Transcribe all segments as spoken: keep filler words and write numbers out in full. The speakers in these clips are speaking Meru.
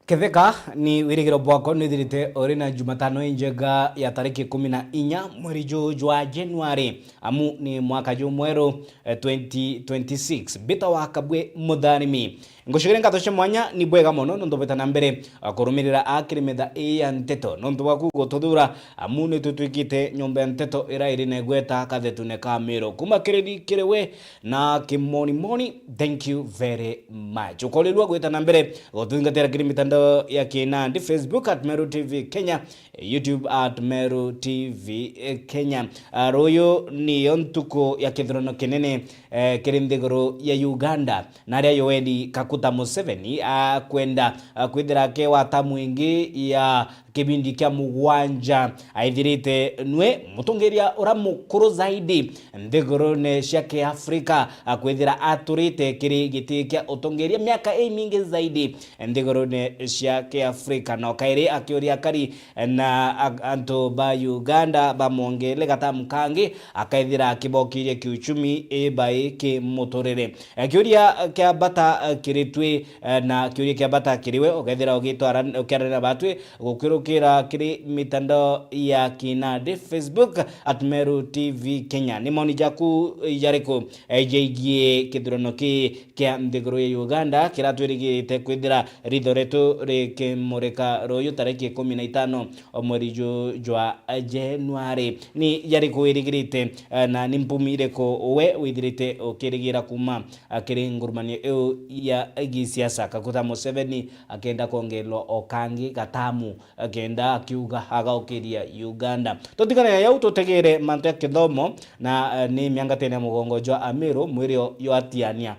Ketheka ni wirigiro bwako nwithirite uri na Jumatano injega ya tariki ikumi na inya mweri juju jwa January, amu ni mwaka jumweru, eh, twenty twenty-six. Mbita wa Kabwe Mutharimi. Ngucugire nkato cia mwanya, ni bwega mono nontu bwita na mbere, eh, kurumirira akiri metha ii ya nteto. Nontu bwaku gututhura, amu ni tutwikite nyomba ya nteto ira iri na igweta kathetune ka Miru. Kuma kiriri kiri we, na kimonimoni, thank you very much. Ukorirua gwita na mbere gututhingatira kiri mitandao ya kinandi, Facebook at Meru T V Kenya, YouTube at Meru T V Kenya. Ah, ruyu niyo ntuku ya kithurano kinene, eh, kiri nthiguru ya Uganda, na aria Yoweri Kaguta Museveni akwenda, ah, kwithira akewa tamu ingi ya kibindi kia mugwanja, aithirite nwe mutongeria ura mukuru zaidi nthigurune cia Kiafrika, akwithira aturite kiri giti kia utongeria miaka imingi zaidi nthigurune cia Kiafrika. Na o kairi akiuria akari na a-, antu ba Uganda bamwongele gatamu kangi, akaithira akibokiria kiuchumi i bai kimuturire. Eh, kiuria kia bata, eh, kiri twi, eh, na kiuria kia bata kiri we, ukethira ugitwara-, ukiaranira batwi, gukwirukira kiri mitandao ya kinandi, Facebook at Meru T V Kenya. Ni maoni jaku jariku, eh, jegie kithurano ki kia nthiguru ya Uganda, kiria twirigirite kwithira ritho rietu rikimurika ruyu tariki ikumi na itano o mweri ju jwa Januari? Ni jariku wirigirite, eh, na ni mpumi iriku we withirite ukirigira kuma akiri ngurumanio iu ya gisiasa? Kaguta Museveni akenda kwongererwa o kangi gatamu, akenda akiuga agaukiria Uganda. Tutigane na yau, tutegere mantu ya kithomo na, eh, ni miangatene ya mugongo jwa Amiru, mwiri o-, yo atiania.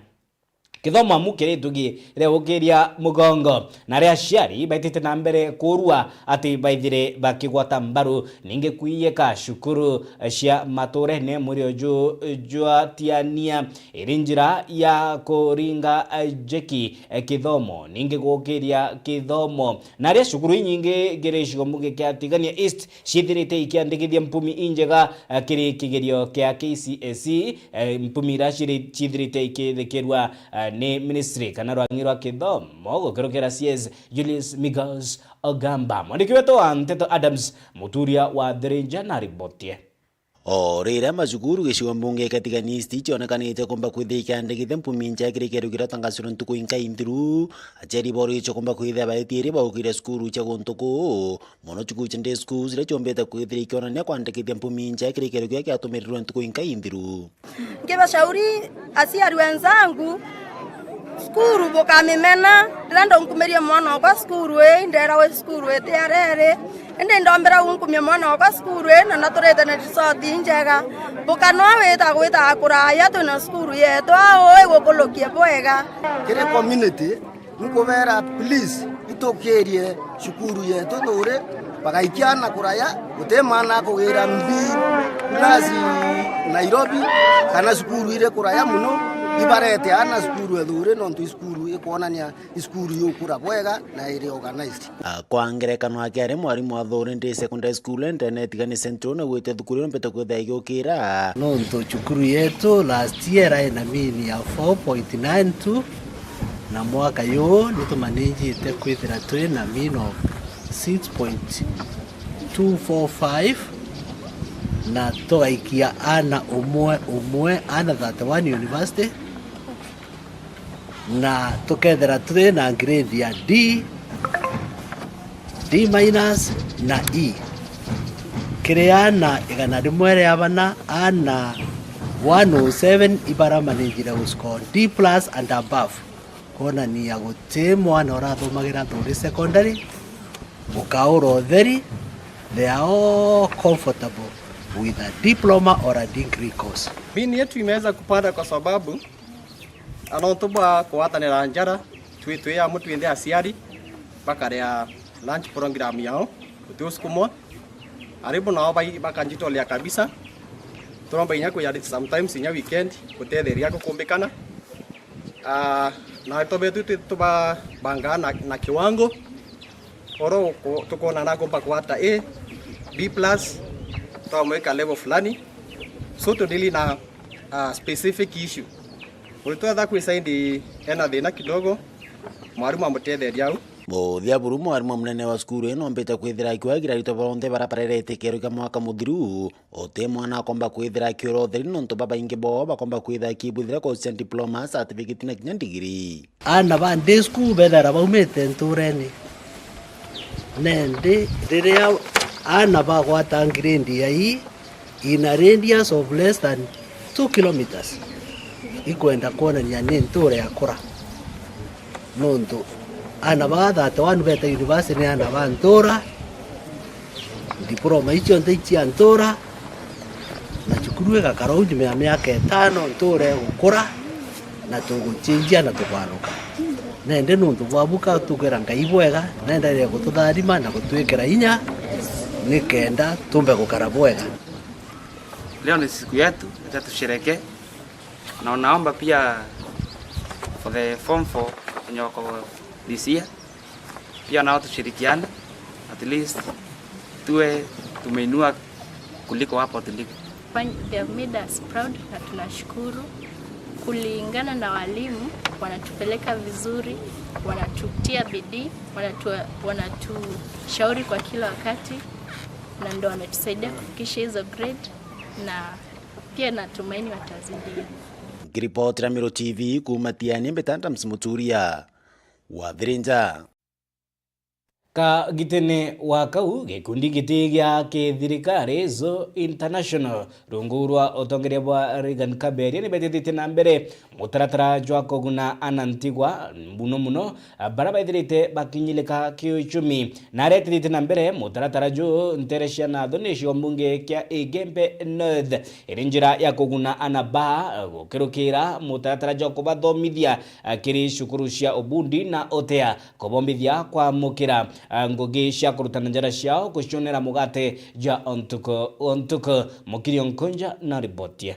Kithomo amu kiritu gi-, riaukiria mugongo, na ria aciari baitite na mbere kurua ati baithire bakigwata mbaru ningi kwiyika cukuru cia maturene mwiri uju jwatiania iri njira ya kuringa jeki kithomo, ningi gukiria kithomo. Na ria cukuru inyingi ngiri icigo mbunge kia Tigania East ciithirite ikiandikithia mpumi injega, eh, kiri kigerio kia K C S E, eh, mpumi ira ciri-, ciithirite ikithikirwa, eh, ni ministry kana rwang'i rwa kithomo gukirukira C S Julius Migos Ogamba. Mwandiki wetu wa nteto Adams Muturia wa Thirinja na riboti ye. O riria macukuru gicigo mbunge kia Tigania East cionekanite kumba kwithia ikiandikithia mpumi nja kiri kigerio kiria tangasirwe ntuku inkai nthiru, aciari borichwe kumba kwithia baitiiri baukiria cukuru cia guntu kuu, mono cukuru cia day schools iria ciombite kwithira ikionania kwandikithia mpumi nja kiri kigerio kiria kiatumirirwe ntuku inkai nthiru. Nkiwashauri aciari wenzangu, cukuru bukamimena. Riria ndaunkumirie mwana okwa cukuru ii, ndeeragwa cukuru iti areri, indi ndombera unkumia mwana okwa cukuru ii, na naturite na result injega. Bukanoa wita gwita kuraya, twina cukuru yetu au igukulukia bwega. Kiri community, nkubeera, please, itukirie cukuru yetu Thuuri, bagaikia aana kuraya, guti mwana akugira mbi plus Nairobi, kana cukuru iri kuraya mono, ibarete aana cukuru e Thuuri, nontu i cukuru ikwonania i cukuru yukura bwega na iri organized. Ah, kwa ngerekano, akiari mwarimu wa Thuuri Day Secondary School, Internet Tigania Central, naugite thukuru ino mbete kwithia igiukira. Nontu cukuru yetu last year irae na mean ya four point nine two, na mwaka yuu nitumanijite kwithira twi na mean of six point two four five, na tugaikia aana umwe umwe, aana thirty-one university, na tukethira turi na grade ya D, D minus na E. Kiri aana igana rimwe ria bana, aana one oh seven ibaramanijire gu score D plus and above. Kwonania guti mwana urathomagira Thuuri Secondary ukaura utheri, they are all comfortable with a diploma or a degree course. Mean yetu imeweza kupanda kwa sababu anontu bwa kugwatanira njara, twi, twi amwe twinthe aciari, bakaria lunch program yao, guti usukumwa. Aribu nao bai-, bakanjitolea kabisa. Turomba inya kuya sometimes inya weekend gutetheria gukumbikana. Ah, na arutwo betu twi-, tubabangaa na, na kiwango. Oro uko-, tukoona na akomba kwata A, B plus, twamwika level fulani. So, to deal na, ah, specific issue. Murutwo atha kwisaindi ena thina kidogo, mwarimu amutetheria au. Muthia buru, mwarimu munene wa cukuru ino ombite kwithira akiwagira aritwa bonthe bara barerete kiero kia mwaka muthiru, uti mwana akomba kwithira akiura utheri, nontu babaingi boo bakomba kwithira akibwithira kwa ucia diploma, certificate na kinya ndigiri. Aana ba day school bethaira baumite nturene. Nendi riria aana bagwata grade ya E in a radius of less than two kilometres, ikwenda kwonania ni ntuura yakura. Nontu aana ba thirty-one beta university ni aana ba ntuura, diploma icio cionthe icia ntuura, na cukuru igakara uu nyuma ya miaka itano, ntuura igukura, na tugucenjia na tukwaruka. Nende nontu bwa buka tukwira Ngai bwega, nenderee gututharima na gutwikira inya, nikenda tumbe gukara bwega. Leo ni siku yetu, acha tusherehekee. Na naomba pia for the form four wenye wako this year, pia nao tushirikiane, at least tuwe tumeinua kuliko hapo tuliko. Fine, they have made us proud na tunashukuru. Kulingana na walimu, wanatupeleka vizuri, wanatutia bidii, wanatu-, wanatushauri kwa kila wakati, na ndo wametusaidia kufikisha hizo grade, na pia natumaini watazidi. Nkiripotera Meru T V kuuma Tiani, mbita Adams Muturia wa Thirinja. Kagitene wa kau, gikundi giti gia kithirikari Zo International, rungu rwa utongeria bwa Reagan Kaberia, ni betithitie na mbere mutaratara jwa kuguna ana ntigwa, muno muno bara baithirite bakinyilika kiuchumi. Na aretithitie na mbere mutaratara juu ntere cia Nathu nicio mbunge kia Igembe North, iri njira ya kuguna ana ba gukirukira mutaratara jwa kubathomithia kiri cukuru cia ubundi na utea. Kubombithia kwamukira, ah, ngugi cia kurutana njara ciao gucionera mugate ja o ntuku o ntuku. Mukirio Nkunja na riboti.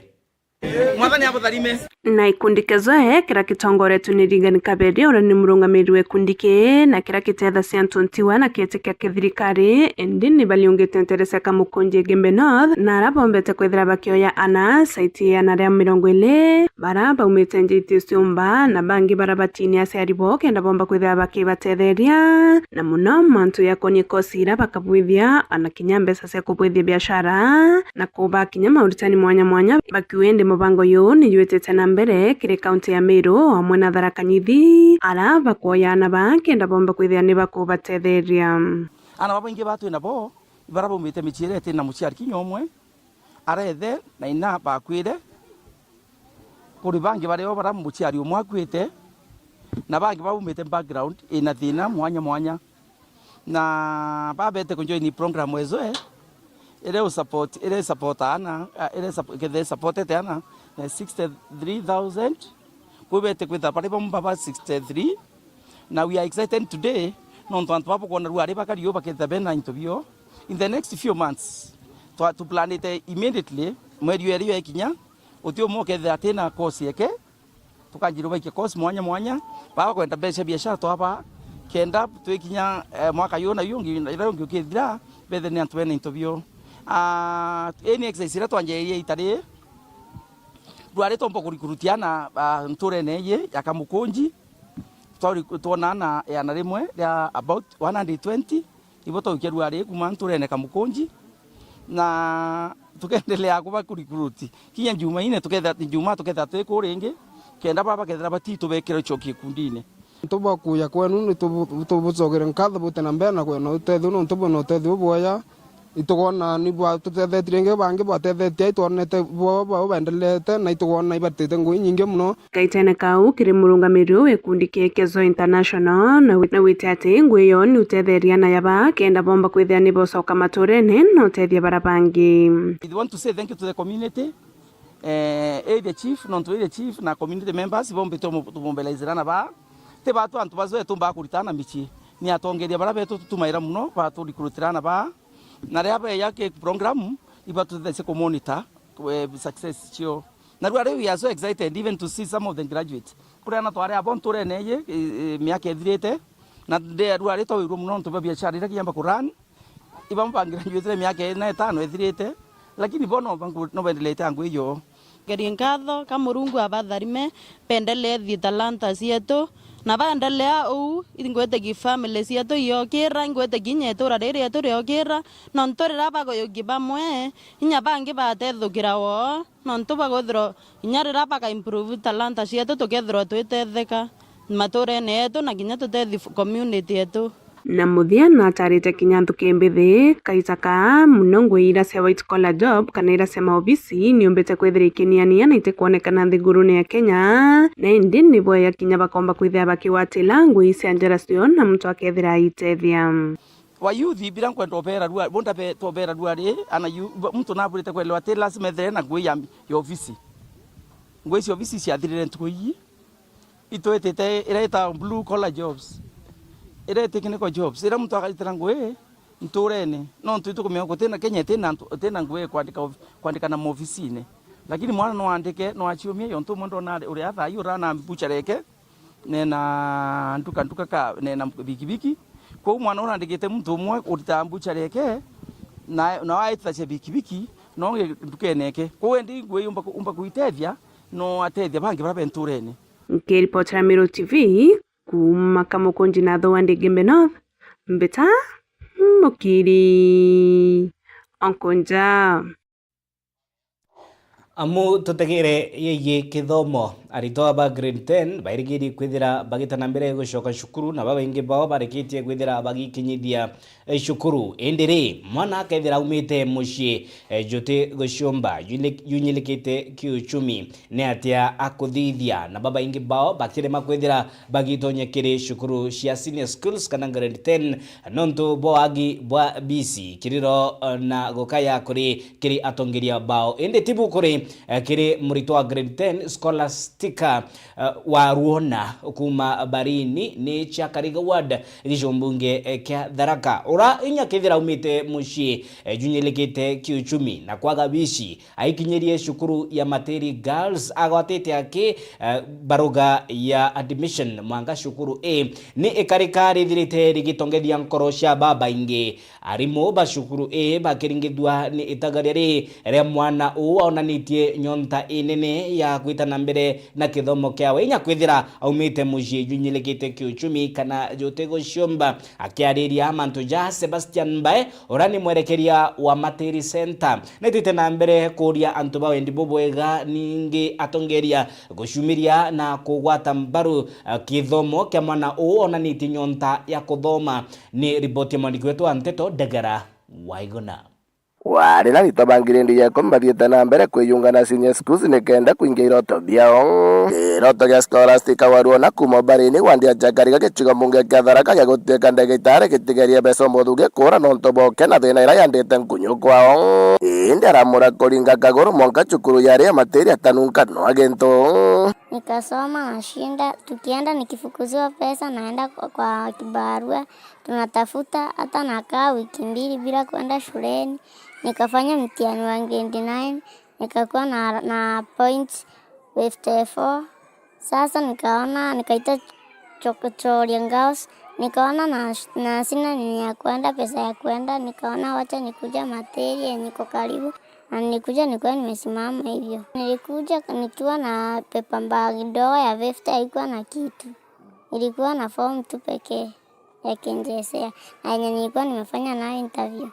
Mwathani abutharime. Na ikundi Kezoe, kira kitongoretwe ni Reagan Kaberia, uria ni murungamiri wa ikundi kii, na kira kitethacia antu ntigwa na kietikia kithirikari, indi ni bariungite ntere cia Kamukunji Igembe North, na ara bombete kwithira bakioya ana, saiti ya ana ria mirongo iri, bara baumite nja iti ciumba, na bangi bara batiini aciari boo kenda bomba kwithira bakibatetheria, na muno mantu yakonie kosi ira bakabwithia, ona kinya mbeca cia kubwithia biashara, na kuba kinya maurutani mwanya mwanya. Bakiuga indi mubango yuu ni jwitite na mbere kiri kaunti ya Meru, amwe na Tharaka Nithi, ara bakwoya ana baa kenda bomba kwithira ni bakubatetheria. Ana babaingi ba twi nabo, bara baumite micii iria iti na muciari kinya umwe, ara ithe na ina bakwire, kuri bangi bario bara muciari umwe akuite, na bangi baumite background ina thina mwanya mwanya. Na babete kujoin program ezo, eh, ire usupport, ire support ana, ah, ire sup-, kethe supportete ana, eh, sixty-three thousand. Kwi bete kwitha bari bamwe baba sixty-three, na we are excited today, nontu antu baba kwona ruari bakari uu baketha bena into bio. In the next few months, twa, tuplanite immediately, mweri eri yo ekinya, uti umwe ukethira atina course yeke, tukanjirwa baikia course mwanya mwanya, baba kwenda mbeca biashara twaba, kenda twikinya, eh, mwaka yu na yu ungi, ira ungi ukithira, bethe ni antu bena into bio. Ah, ii ni exercise iria twanjiririe itari, rwari twomba kurikurutia ana, ah, nturene ii ya Kamukunji, twari-, twona ana iana rimwe ria about one hundred twenty, ibo twaukia ruari kuma nturene Kamukunji, na tukendelea kuba kurecruit. Kinya Jumaine tuketha, Jumaa tuketha twi kuu ringi, kenda baba bakethira batitubekire ucokie ikundine. Nontu bwa kuuja kwenu, ni tubu-, tubucokere nkatho bute na mbere na kwena utethio, nontu bwina utethio bubwega. Itukwona ni bwatutethetie ringi, bangi batethetie, itwonete bo, bo baendelete, na itukwona ibatite ngugi nyingi mono. Gaitene kau kiri murungamiri uu wa gikundi kia Kezo International, na wi-, na wite ati ngugi yoo ni utetheria ana yaba kenda bomba kwithira ni bocoka maturene na utethia bara bangi. We want to say thank you to the community, eh, area chief, nontu area chief na community members bombite tumu-, tumobilize ana ba. Ti batu antu bacu etumbaga kurita ana micii. Ni atongeria bara betu tutumaira mono, baturecruitira ana ba. Na riria beya ki program, ibatutethetie kumonitor eh, success cio. Na rua riu we are so excited even to see some of the graduates. Kuri ana twari abo nturene iji, eh, eh, miaka ithirite, na nde rua ri twawirwe muno nontu bwa biashara iria kinyamba ku run. Iba bangraduatire miaka ina itano ithirite, lakini bo no bangu-, no bendelete angu iyo. Ngeria nkatho ka Murungu abatharime, bendelee thi talanta cietu, na baendelea uu, ingwitikia family cietu iokira, ingwitikia inya itura riri rietu riokira, nontu riria baguyuki bamwe, inya bangi batethukira woo, nontu bagwithirwa inya riria baga improve talanta cietu, tukethirwa twitetheka maturene yetu na kinya tutethi community yetu. Na muthia natarite kinya nthuki mbithi, kaita kaa muno ngui iria cia white collar job kana iria cia maobisi niumbite kwithira ikiniania na itikwonekana nthigurune ya Kenya, na indi nibo ya kinya bakomba kwithira bakigwatila ngui cia njara cio na muntu akethira aitethia. Wa youth, bira nkwenda ubera rua, bo ndabe-, tubera rua ri, ana yu-, ba-, muntu naburite kwelewa ati lazima ethire na ngui ya, ya ofisi. Ngui cia ofisi ciathirire ntuku ii. Itwitite iria ita blue collar jobs, iria technical jobs, iria muntu agaitira ngui nturene, nontu itukumenya gutina Kenya itina antu, itina ngui kwandika of-, kwandika na maofisine. Lakini mwana no andike, no aciumie, yontu umwe ndona ari, uria thaa ii urana mbuchari eke, nena nduka, nduka ka, nena bikibiki. Kwou mwana urandikite muntu umwe uritaga mbuchari eke, na, na aitithacia bikibiki, no ngi ndukene eke. Kwou endi ngui umba ku-, umba kuitethia, no atethia bangi baria be nturene. Nkiripotera Meru T V, kuuma Kamukunji na Thua Ndingembe North, mbita Mukiri Onkonja. Amu tutegere yeye kithomo, aritwa ba grade ten bairigiri kwithira bagita na mbere gucoka cukuru, na babaingi bao barikitie kwithira bagikinyithia eh, cukuru. Indi ri, mwana akethira aumite mucii, eh, juti guciumba, yunyi-, yunyilikite kiuchumi, ni atia akuthithia? Na babaingi bao bakirema kwithira bagitonya kiri cukuru cia senior schools kana grade ten, nontu bwa wagi bwa bisi, kiriro, eh, na gukaya kuri kiri atongeria bao. Indi tibu kuri, eh, kiri muritwa wa grade ten, Scholastica eh, wa Ruona kuuma Barini ni Chakariga Ward, gicigo mbunge, eh, kia Tharaka. Ura inya kethira aumite mucii, eh, junyilikite kiuchumi na kwaga bici, aikinyirie cukuru ya Matiri Girls, agwatite aki, eh, baruga ya admission mwanka cukuru ii ni ikarika rithirite rigitongethia nkoro cia babaingi. Arimu ba cukuru ii bakiringithua ni itagaria ri ria mwana uu aonanitie nyonta inene ya gwita na mbere na kithomo kiawe, inya kwithira aumite mucii junyilikite kiuchumi kana juti guciumba. Akiariria mantu ja, Sebastian Mbae, uria ni mwerekeria wa Matiri Center, naitite na mbere kuuria antu ba wendi bubwega, ningi atongeria gucumiria na kugwata mbaru, eh, kithomo kia mwana uu onanitie nyonta ya kuthoma. Ni riboti ya mwandiki wetu wa nteto, Ndegera Waiguna. Kwari na aritwa ba ngiredi ya ikumi bathiite na mbere kwiyunga na senior schools nikenda kuingia iroto biao. Kiroto gia Scholastica wa Ruona kuuma Barini wandi ya Chakariga gicigo mbunge kia Tharaka gia gutuika ndagitari gitigerie beca umuthugi kuura nontu bwa ukena thina iria yandite nkunyu kwao. Indi aramura kuringa kaguru mwanka cukuru yari ya Matiri atanunka nwa gintu. Nikasoma nashinda, tukienda nikifukuziwa pesa naenda kwa, kwa kibarua, tunatafuta, hata nakaa wiki mbili bila kwenda shuleni. Nikafanya mtihani wa grade nine, nikakuwa na, na points fifty four. Sasa nikaona, nikaita Cho-, Choria Girls, nikaona na, na sina nini ya kwenda, pesa ya kwenda, nikaona wacha nikuja Matiri yenye iko karibu, na nilikuja nikiwa nimesimama hivyo. Nilikuja nikiwa na paper bag ndogo ya fifty, haikuwa na kitu. Nilikuwa na form tu pekee ya K J S E A, na yenye nilikuwa nimefanya nayo interview.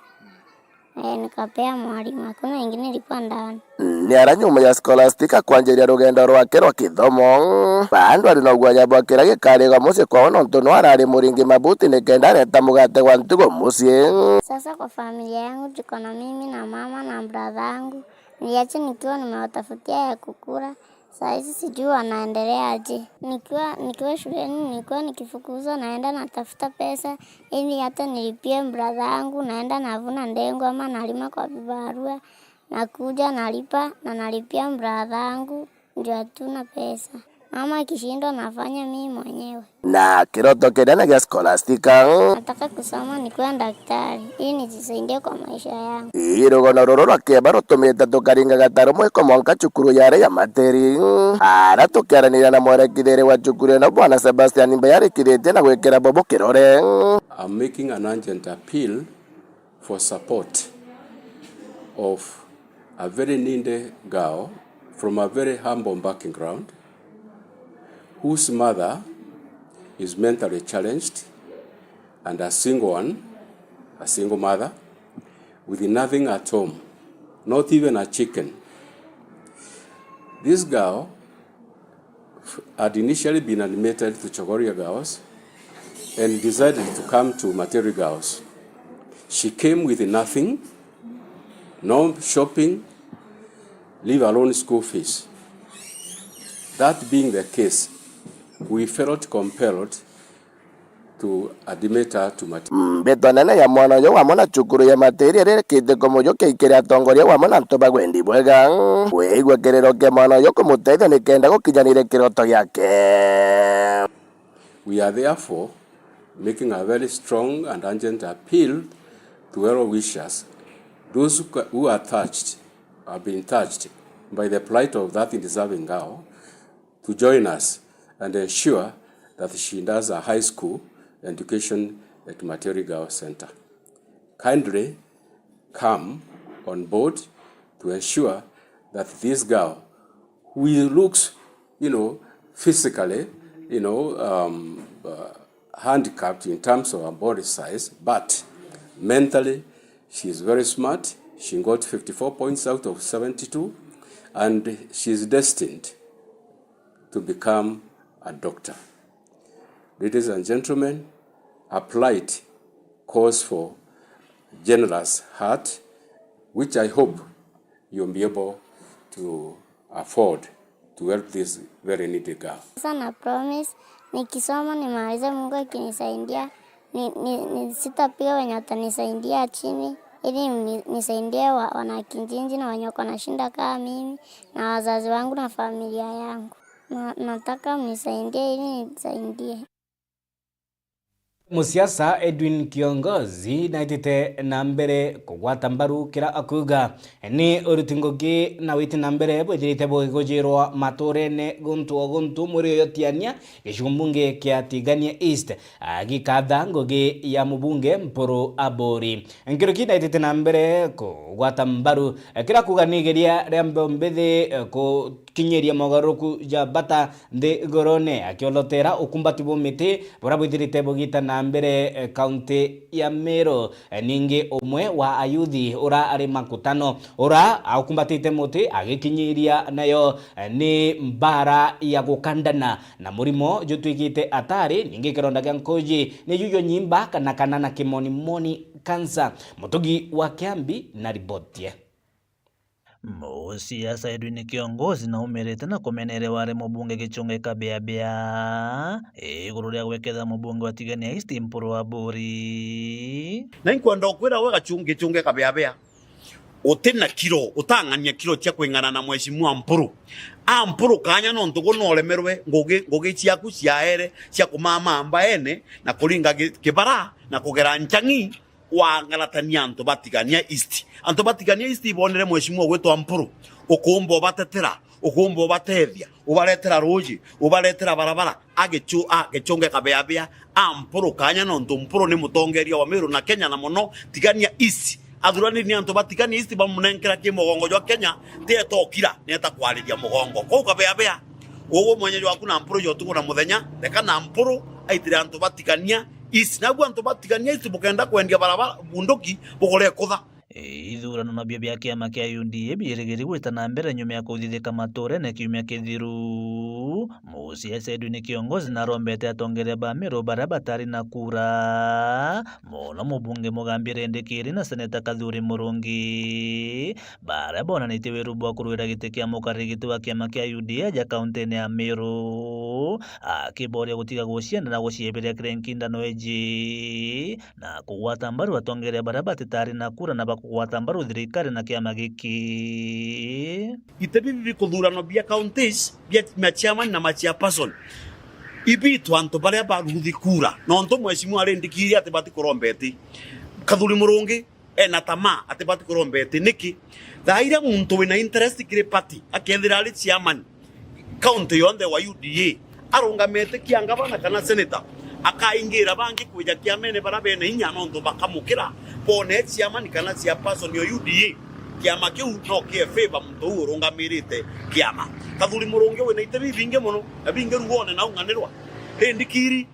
Eh, nikapea mwalimu, hakuna ingine ilikuwa ndani. Ni ara nyuma ya Scholastica kwanjiria rugendo rwake rwa kithomo, bandu ari na guoya bwa kiria gikariga mucii kwao, nontu no arari muringi mabuti nikenda areta mugate gwa ntugo mucii. Sasa kwa familia yangu tuko na mimi na mama na brother yangu. Niliacha nikiwa nimewatafutia ya kukula. Saa hizi sijui wanaendelea aje. Nikiwa, nikiwa shuleni nilikuwa nikifukuzwa naenda natafuta pesa ili hata nilipie brother yangu, naenda navuna ndengu ama nalima kwa vibarua, nakuja nalipa na nalipia brother yangu, ndio hatuna pesa. Mama akishindwa, nafanya mimi mwenyewe. Na kiroto kinene gia Scholastica. Nataka kusoma nikuwe daktari ili nijisaidie kwa maisha yangu. Ii rugono ruru rwa kieba rutumite tukaringa gata rumwe ko mwanka cukuru yari ya Materi. Ara tukiaraniria na mwerekithiri wa cukuru ino, Bwana Sebastian Mbeya arikithitie na gwikira bubu kirore. I'm making an urgent appeal for support of a very needy girl from a very humble background whose mother is mentally challenged and a single one, a single mother, with nothing at home, not even a chicken. This girl had initially been admitted to Chogoria Girls and decided to come to Materi Girls. She came with nothing, no shopping, leave alone school fees. That being the case, we felt compelled to admit her to Materi. Mbitwa nene ya mwana uyu wamwe na cukuru ya Materi iria irikite kumujukia ikiri atongoria wamwe na antu ba wendi bwega. Kwigua kiriro kia mwana uyu kumutethia nikenda gukinyanire kiroto giake. We are therefore making a very strong and urgent appeal to well wishers, those who ca-, who are touched, have been touched by the plight of that deserving girl, to join us and ensure that she does a high school education at Materi Girls Center. Kindly come on board to ensure that this girl, who looks, you know, physically, you know, um, uh, handicapped in terms of her body size, but mentally she is very smart. She got fifty-four points out of seventy-two, and she is destined to become a doctor. Ladies and gentlemen, a plight calls for generous heart, which I hope you'll be able to afford to help this very needy girl. Sasa na promise, nikisoma nimalize, Mungu akinisaidia, ni, ni, ni, sitapiga wenye watanisaidia chini, ili ni, nisaidie wa, wanakijiji na wenye wako na shida kama mimi, na wazazi wangu na familia yangu. Na, nataka mnisaidie ili nisaidie. Musiasa Edwin Kiongozi naitite na mbere kugwata mbaru kira akuuga ni uruti ngugi na witi na mbere bwithirite bugigujirwa maturene guntu o guntu mwiri uyu Tiania gicigo mbunge kia Tigania East, agikatha ngugi ya mubunge Mpuru Aburi. Nkuruki naitite na mbere kugwata mbaru kira kuuga ni igeria ria mbeu mbithi ku kinyiria mogaruruku ja bata nthi igurune, akiolotera ukumbati bwa miti buria bwithirite bugita na mbere, eh, kaunti ya Meru. Eh, ningi umwe wa ayuthi ura ari makutano, ura aukumbatite muti agikinyiria nayo, eh, ni mbara ya gukandana na murimo jutwikite atari, ningi kironda gia nkuji ni jujo nyimba kana kana na kimonimoni, cancer. Mutugi wa Kiambi na ribotie. Musiasa Edwin Kiongozi naumirite na kumenerewa ari mubunge Gichunge Kabeabea iguru ria gwekethera mubunge wa Tigania East Mpuru Aburi. Na inkwenda ukwira we Gachunge, Gichunge Kabeabea, uti na kiro, utang'ania kiro cia kwing'ana na Mheshimiwa Mpuru. A Mpuru kanya nontu gu noremerwe ngugi, ngugi ciaku ciaere cia kumama mbaene na kuringa gi-, kibara na kugera nchang'i. Wang'aratania antu ba Tigania East. Antu ba Tigania East ibonere mheshimiwa gwitwa Mpuru, ukumba ubatetera, ukumba ubatethia, ubaretera ruuji, ubaretera barabara, agichu-, a, Gichunge Kabeabea, a Mpuru kanya nontu Mpuru ni mutongeria wa Meru na Kenya na mono Tigania East. Athurani ni antu ba Tigania East bamunenkera ki mugongo jwa Kenya, ti eta ukira, ni eta kwariria mugongo. Kou Kabeabea, ugu mwenyeji waku na Mpuru jwa utuku na muthenya, reka na Mpuru aitire antu ba Tigania East. Nabu antu ba Tigania East bukenda kwendia barabara bunduki, bugure kutha. Ithurano nabio bia kiama kia U D A biirigiri gwita na mbere nyuma ya kuthithika maturene kiumia kithiru. Musiasa Edwin Kiongozi narombete atongeria ba Meru baria batari na kura, mono mubunge Mugambi Rindikiri na seneta Kathuri Murungi, baria bonanitie wiru bwa kurwira giti kia mukariri giti wa kiama kia U D A aja kauntine ya Meru. akiboria gutiga gucienda na gucieberia kiri nkindano iji, na kugwata mbaru atongeria baria batitari na kura na bakugwata mbaru thirikari na kiama giki. Iti bibi bikuthuranwa bia counties, bia ma chairman na ma chairperson, ibitu antu baria baruthi kura, nontu mheshimiwa arindikiri ati bati kuromba iti. Kathuri Murungi ena tamaa ati bati kuromba iti. Niki? Thaa iria muntu wina interest kiri party, akethira ari chairman county yonthe wa U D A, arungamite kia ngavana kana senator, akaingira bangi kwija kiamene baria bena inya, nontu bakamukira, bone chairman kana chairperson ya U D A, kiama kiu no kie favor muntu uu urungamirite kiama. Kathuri Murungi wina iti bibingi mono, na bingi ruone na ung'anirwa. Rindikiri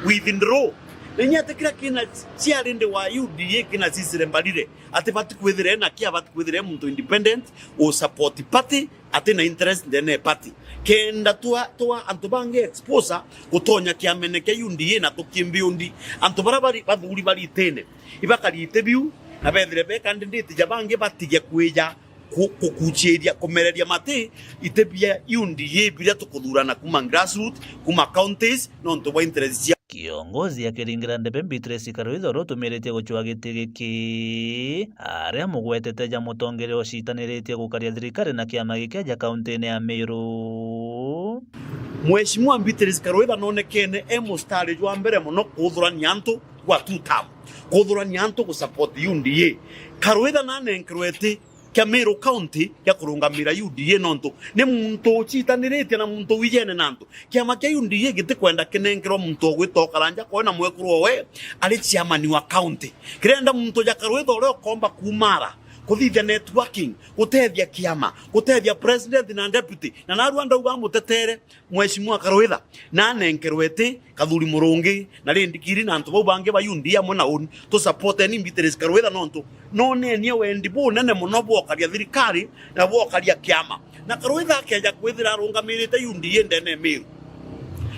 withdraw. Na inya ati kira kina ciari ndi wa U D A kina Cecily Mbarire, ati bati kwithira ena kia, bati kwithira e muntu independent, u support party, ati na interest ndene ya party. Kenda twa, twa antu bangi exposure gutonya kiamene kia U D A na tukimbiundi. Antu baria bari, bathuri bari itine, ibakari iti biu, na bethire be candidate ja bangi batige kwija ku-, kukuchiria, kumereria mati iti bia U D A biria tukuthurana kuma grassroot, kuma counties, nontu bwa interest cia. Kiongozi akiringira ndebe Beatrice Karwitha uria utumiritie gucwa giti giki, aria amugwetete ja mutongeria ucitaniritie gukaria thirikari na kiama giki aja kauntine ya Meru. Mheshimiwa Beatrice Karwitha nonekene e mustari jwa mbere mono kuthurania antu gwa two term, kuthurania antu gu support U D A. Karwitha nanenkerwe iti kia Meru County gia kurungamira U D A, nontu ni muntu ucitaniritie na muntu wijene na antu. Kiama kia U D A gitikwenda kinenkerwa muntu ugwita Karanja koe na mwekuru owe ari chairman wa county. Kirenda muntu ja Karwitha uria ukomba kumara, kuthithia networking, gutethia kiama, gutethia president na deputy, na narua ndauga mutetere Mheshimiwa Karwitha, nanenkerwe iti, Kathuri Murungi, na Rindikiri, na antu bau bangi ba U D A amwe na uni, tusapoteni Beatrice Karwitha, nontu nonenie wendi bunene mono bwokaria thirikari na bwokaria kiama. Na Karwitha akeja kwithira arungamirite U D A ndene Meru,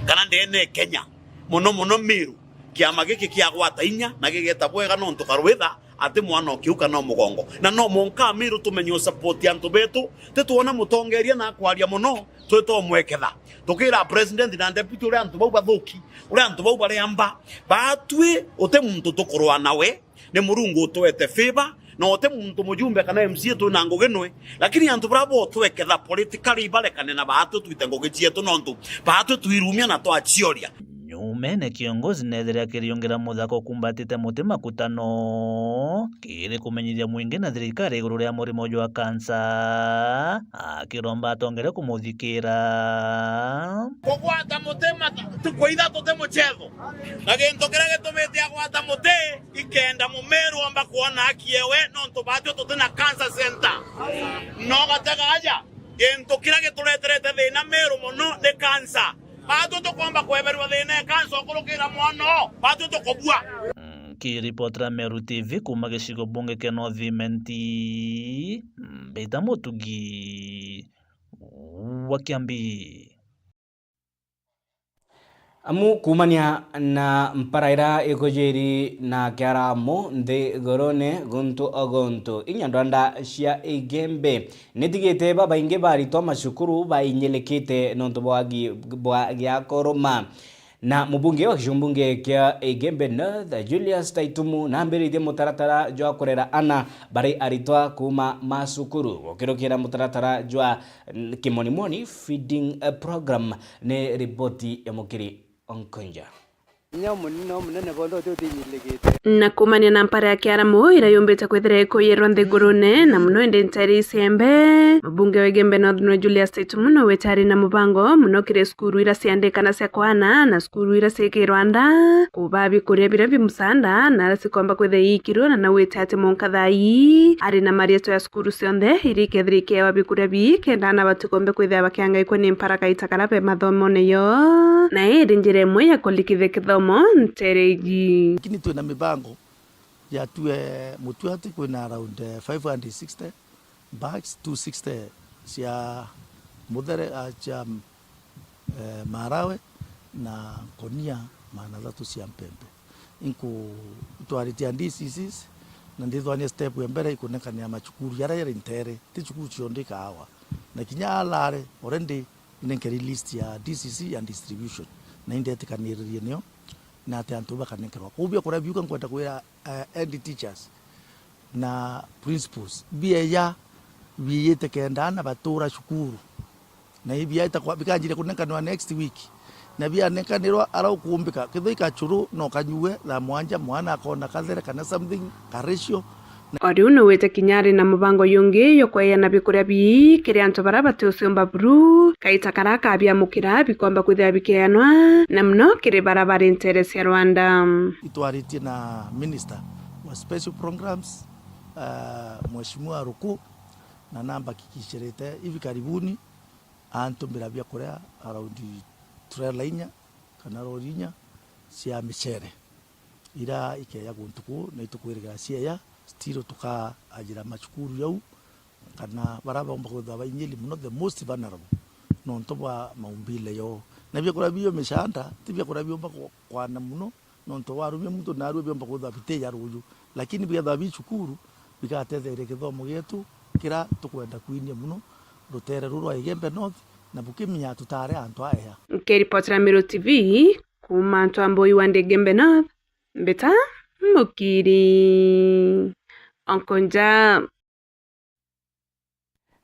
kana ndene Kenya, mono mono Meru, kiama giki kiagwata inya na gigeta bwega, nontu Karwitha ati mwana o kiu kana o mugongo. Na no mwanka Amiru tumenye u support antu betu, titwona mutongeria na akwaria mono, twitomweketha. Tukira president na deputy uria antu bau bathuki, uria antu bau bariamba. Batwi uti muntu tukurwa nawe, ni Murungu utwete favor, na uti muntu mujumbe kana M C A twina ngugi nwe, lakini antu baria botweketha politically barekane na batwi twite ngugi cietu, nontu batwi twirumia na twacioria. Nyumene kiongozi nethire akiriungira muthaka ukumbatite muti makutano kiri kumenyithia mwingi na thirikari iguru ria murimo jwa kansa, akiromba atongere kumuthikira. Kugwata muti mata-, ntuku ithatu ti muchetho, na gintu kiria gitumite agwata muti, ikenda Mumiru omba kwona haki ewe, nontu batwi tuti na cancer center. No gatega aja, gintu kiria gitureterete thina Miru mono ni cancer. Batwi tukomba kweberua thina e kansa ukurukira mwana oo, batwi tukubua. Mm, nkiripotera Meru T V kuma gicigo bunge kia North Imenti, mbita Mutugi wa Kiambi. Amu kuumania na mpara ira ikujiri na kiaramo nthigurune guntu o guntu, inya ndwanda cia Igembe nitigite babaingi ba aritwa macukuru bainyilikite nontu bwa wagi bwa gia kuruma. Na mubunge wa gicigo mbunge kia Igembe North, Julius Taitumu, nambiritie mutaratara jwa kurera ana bari aritwa kuuma macukuru, gukirukira mutaratara jwa Kimonimoni Feeding Program. Ni riboti ya Mukiri Onkonja. Inya munene, o munene bonthe uti utinyilikite. Na kumania na mpara ya kiaramo ira yumbite kwithira ikuyirwa nthigurune, na muno indi ntere icembe, mubunge wa Igembe North nwe Julius Taitumu nowe wetari na mubango muno kiri cukuru ira ciandikana cia kwana na cukuru ira ciikirwa nda, kubaa bikuria biria bi musanda na aria cikomba kwithira iikirua, na nawite ati mwanka thaa ii ari na marietwa ya cukuru cionthe iria ikethira ikiewa bikuria bii, kenda ana batikombe kwithira bakiangaikua ni mpara kaita karia be mathomone yo, na iri njira imwe ya kurikithia kithomo ntere iji. Lakini twina mibango ya tue mutwe ati kwina around, eh, five hundred sixty bags, two sixty cia muthere, ah, cia eh, marawe na nkonia magana athatu cia mpempe. Inku-, twaritie na D C Cs, na ndithwania step ya mbere ikunenkanira macukuru jaria jari ntere, ti cukuru cionthe ikaawa. Na kinya alare already Nenkeri list ya D C C ya distribution, na indetikaniririe nio, na ati antu bakanenkerwa. Kwou biakuria biu ka nkwenda kwira, eh, head teachers na principals, bieya biiyite kenda aana batura cukuru, na ibiaita kwa, bikanjiria kunenkanirwa next week, na bianenkanirwa ara ukumbika, kethira i kachuru no kanyue thaa mwanja, mwana akona kathere kana something, ka ratio. O riu niwite kinya ari na mubango yungi jwa kweana bikuria bii kiri antu baria bati uciumba buru, kaita karia kabiamukira bikomba kwithira bikeanwa, na muno kiri baria bari nteere cia Rwanda. Itwaritie na Minister wa Special Programs, ah, Mheshimiwa Ruku, na nambakikishirite hivi karibuni antumira biakuria around trailer inya kana lori inya cia micere, ira ikeeja guntu kuu, na itukwirigira cieeja, still tukaajira macukuru jau, kana baria baumba kwithirwa bainyiri mono, the most vulnerable, nontu bwa maumbile yoo. Na biakuria bio micanda, ti biakuria biumba kwa-, kwana mono, nontu warumia muntu naarua biumba kwithirwa bitija ruuju, lakini bikethirwa bi cukuru, bigatetheria kithomo gietu kiria tukwenda kwinia mono ruteere ruru rwa Igembe North, na bukimenyaga tutaari antu aeja. Nkiripotera Meru T V kuuma Ntwambui wa Igembe North, Mbita Mukiri. Onkonja.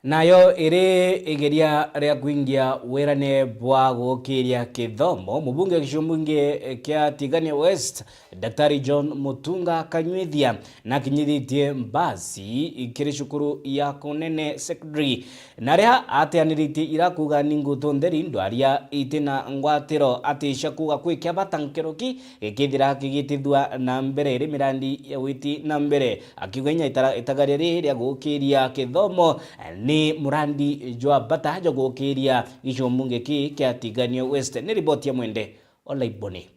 Nayo iri igeria ria kwingia wirane bwa gukiria kithomo, mubunge wa gicigo mbunge kia Tigania West, Daktari John Mutunga Kanyuithia, nakinyithitie mbasi kiri cukuru ya Kunene Secondary, na aria ateaniritie ira kuuga ni ngutu ntheri ndwaria iti na ngwatiro, ati cia kuuga kwi kia bata nkuruki gikithira kigitithua na mbere iri mirandi ya witi na mbere. Akiuga inya itara-, itagaria riri ria gukiria kithomo ni murandi jwa bata jwa gukiria gicigo mbunge ki kia Tigania West. Ni riboti ya Mwende Olaiboni.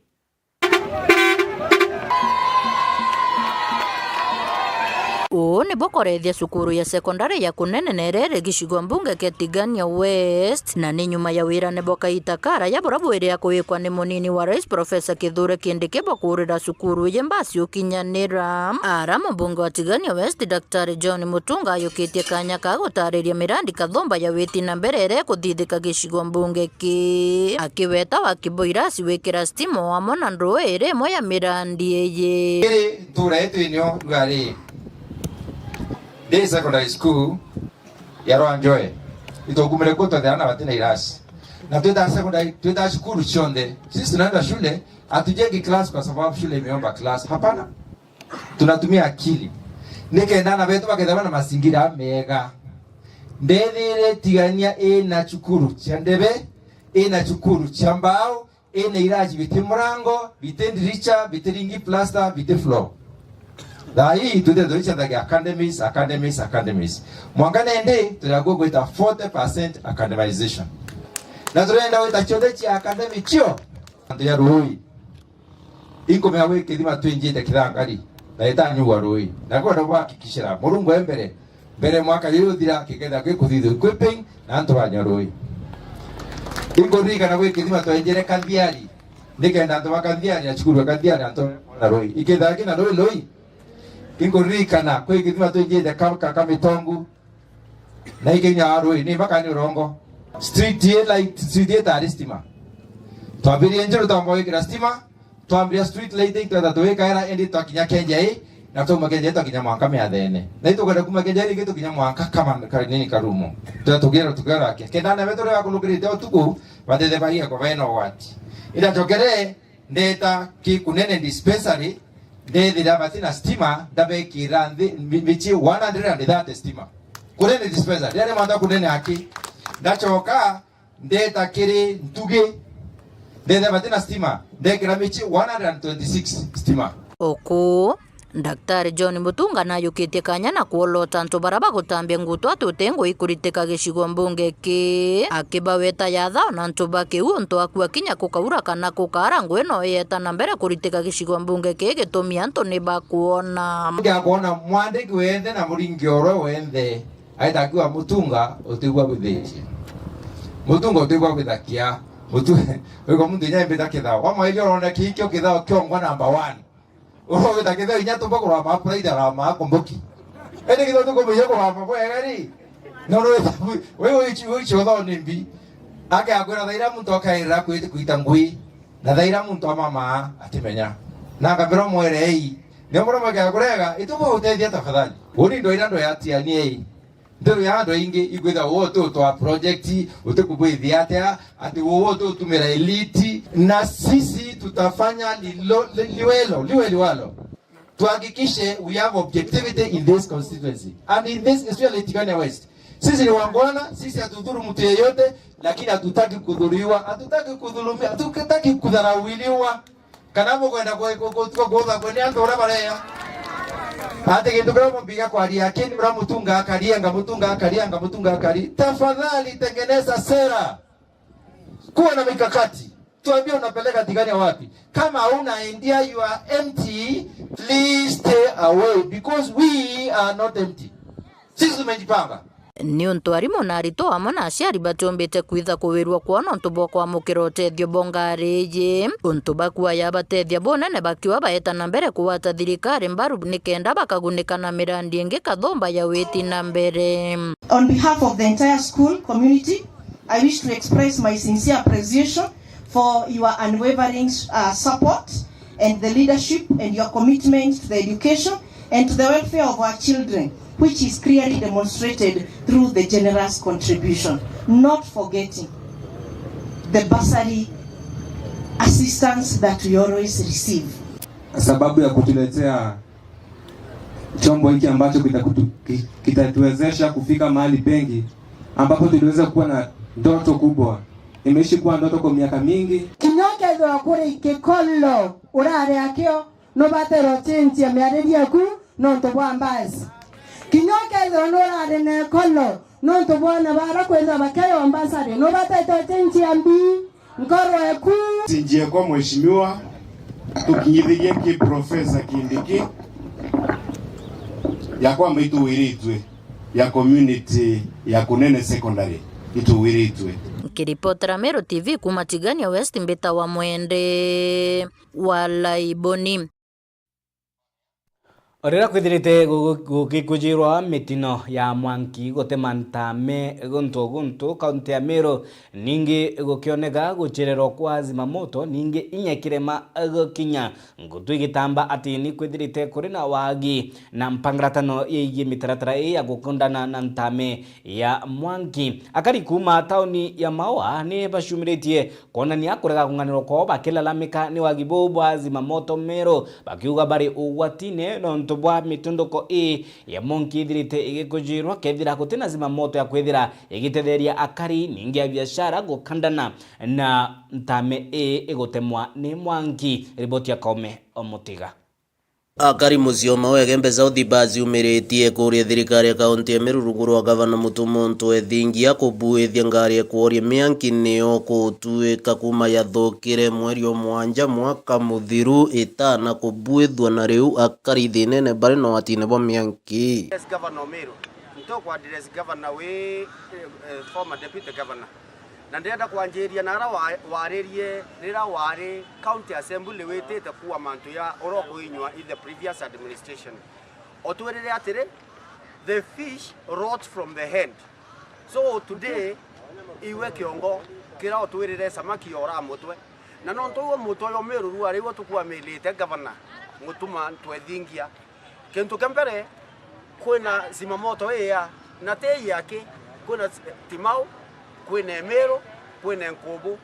Uu nibo korethia cukuru ya sekondari ya Kunene na iria iri gicigo mbunge kia Tigania West, na ni nyuma ya wirane bwa kaita karaya buria bwiri ya kuikwa ni munini wa rais Professor Kithure Kindiki bwa kuurira cukuru iji mbasi ukinyanira. Ara mubunge wa Tigania West, Daktari John Mutunga ayukitie kanya ka gutariria mirandi kathumba ya witi na mbere iria ikuthithika gicigo mbunge ki, akiweta waki bwa irasi wikira stima o amwe na nduu iri imwe ya mirandi iji. Iri ntura yetu inio rugari ndi secondary school ya Rwanjoe, itukumire kuo twethira na batina irasi, na twita secondary, twita cukuru cionthe, sisi tunaenda shule, hatujengi class kwa sababu shule imeomba class. Hapana, tunatumia akili nikenda ana betu bakethirwa na mazingira mega. Ndethire Tigania ina cukuru cia ndebe, ina cukuru cia mbao, ina iraji biti murango, biti ndiricha, biti ringi plaster, biti floor. Thaa ii twithe tuicethagia academies, academies, academies. Mwanka nendi turagua gwita forty percent academization. Na turenda gwita cionthe cia academy cio antu ya rui. Inkumenya gwi kithima twinjite kithangari, na itanyugwa rui. Na kwenda kubahakikishira, Murungu e mbere, mbere mwaka juyu uthira, kikethira gikuthithua equipping na antu banywa rui. Inkuririkana gwi kithima twenjire Kathiari, nikenda antu ba Kathiari na cukuru ya Kathiari antu bone rui. Ikethira kina rui, rui. Inkuririkana kwi kithima twinjite ka, ka, Kamitongu, na ikinya rui, ni mpaka ni urongo. Street ye light, street ye tari stima. Twambirie njiru twamba gwikira stima, twambiria street lighting, twenda tuwikaira, indi twakinya Kenjai, na twauma Kenjai twakinya mwanka Miathene. Na itukwenda kuma Kenjai ringi tukinya mwanka kama ka-, nini Karumo. Twa tugira, tugira kia. Kenda na betu rega kunukirite utuku, bathethe bagia kwa bena ugwati. Ila chokere, ndeta ki Kunene dispensary, ndethira batina stima, ndabekira nthi mi-, michi one hundred and thirty stima. Kunene dispensary, ndere mata Kunene aki. Ndachoka, ndeta kiri Ntugi, ndethira batina stima, ndekira michi one hundred and twenty-six stima. Oku, Daktari John Mutunga nayukitie kanya na kwolota antu baria bagutambia ngutu ati uti ngui ikuritika gicigo mbunge ki, akibaweta yatha ona antu ba kiu untu akua kinya kukaura kana kukaara ngui no iyeta na mbere kuritika gicigo mbunge ki gitumi antu ni bakwona. Ngiakwona mwandiki wenthe na muringi orwe wenthe aita akiuga, Mutunga utigua bwithitie. Mutunga utigua bwithakia. Mutu-, wigua muntu inya imbita kithao. Wamwairia urona kikio kithao kiongwa number one. Urowita kithao inya tumba kurama pride arama kumbuki. Ende kithao tukumenya kurama bwega ri. No no we we uchi uchi utho ni mbi. Akeakwira thaira muntu akairira kwiti kwita ngui, na thaira muntu amamaa atimenya. Na akambira, "Mwerei, nio muromo akeakurega, itubwa utethia tafadhali." Uni ndo ira ndo yatianiei. Nderu ya andu aingi ikwitha uwe uti utwa project, uti kubwithia atia, ati uwe uti utumira elite, na sisi tutafanya lilo, li-, liwelo, liwe liwalo. Tuhakikishe we have objectivity in this constituency and in this, especially Tigania West. Sisi ni wangwana, sisi hatudhuru mtu yeyote, lakini hatutaki kudhuriwa, hatutaki kudhulumiwa, hatutaki kudharauliwa. Kana mukwenda ku-, ku-, ku-, ku-, kutha kwe ni antu uria bareya. Ati gintu kiria mumbiga kwaria, akini uria mutunga akaria, nga mutunga akaria, nga mutunga akari. Tafadhali tengeneza sera. Kuwa na mikakati. Tuambie unapeleka Tigania wapi? Kama hauna idea, you are empty, please stay away because we are not empty. Sisi tumejipanga. Niuntu arimu na aritwa amwe na aciari batiombite kwitha kuwirua kwona untu bwa kwamukira utethio bwa ngari iji, untu bakuaya batethia bunene bakiuga baeta na mbere kugwata thirikari mbaru nikenda bakagunika na mirandi ingi kathumba ya witi na mbere. On behalf of the entire school community, I wish to express my sincere appreciation for your unwavering, uh, support and the leadership and your commitment to the education and to the welfare of our children, which is clearly demonstrated through the generous contribution, not forgetting the bursary assistance that we always receive. Sababu ya kutuletea chombo hiki ambacho kitakutu-, ki-, kitatuwezesha kufika mahali pengi ambapo tuliweza kuwa na ndoto kubwa. Nimeishi kuwa ndoto kwa miaka mingi. Kinya ukethirwa kuri kikolo urari akio, nubatere ucenjia miaririe yaku nontu bwa mbasi. Kinya ukethirwa nurari na ikolo nontu bwa ana bara kwithirwa bakeo mbasari, nubatete ucenjia mbi. Nkoro eku. Sinjie kwa mheshimiwa, tukinyithirie ki Professor Kindiki, ya kwamba ituwiritwe ya community ya Kunene Secondary, ituwiritwe. Nkiripotera Meru T V kuma Tigania West, mbita wa Mwende wa Laiboni. O riria kwithirite gu-, gu-, gukikujirwa mitino ya mwanki gutema ntame guntu guntu kaunti ya Meru, ningi gukioneka gucererwa kwa zimamoto, ningi inya ikirema gukinya. Ngutu igitamba ati ni kwithirite kuri na wagi na mpangaratano yegie mitaratara ii ya gukundana na ntame ya mwanki. Akari kuuma tauni ya Maua ni bacumiritie kwonania kurega kung'anirwa kwao bakilalamika ni wagi buu bwa zimamoto Meru, bakiuga bari ugwatine nontu bwa mitunduko ii ya mwanki ithirite igikujirwa kethira gutina zimamoto ya kwithira igitetheria akari, ningi a biashara gukandana na ntame ii igutemwa ni mwanki. Riboti ya Kaume Omutiga. Akari mucii o Maua Igembe South baciumiritie kuria thirikari ya kaunti ya Meru rungu rwa gavana Mutuma M'Ethingia kubuithia ngari ya kworia mianki niyo kutuika kuma yathukire mweri o mwanja mwaka muthiru itana kubuithua, na riu akari thinene bari na watine bwa mianki. Yes, Governor Meru. Ntukwa address governor wi, eh, eh, former deputy governor. Na ndirenda kwanjiria na aria wa-, waririe riria wari county assembly witite kuua mantu ya uria ukuinyua in the previous administration. Utwirire atiri, "The fish rot from the hand." So today, iwe kiongo kiria utwirire samaki yora mutwe. Na nontu uwe mutwe uyu Meru rua riu tukuamilite governor Mutuma M'Ethingia. Kintu kia mbere, kwina zimamoto ii ya, na ti ii yaki, kwina Timau, kwina Imiru, kwina Nkubu.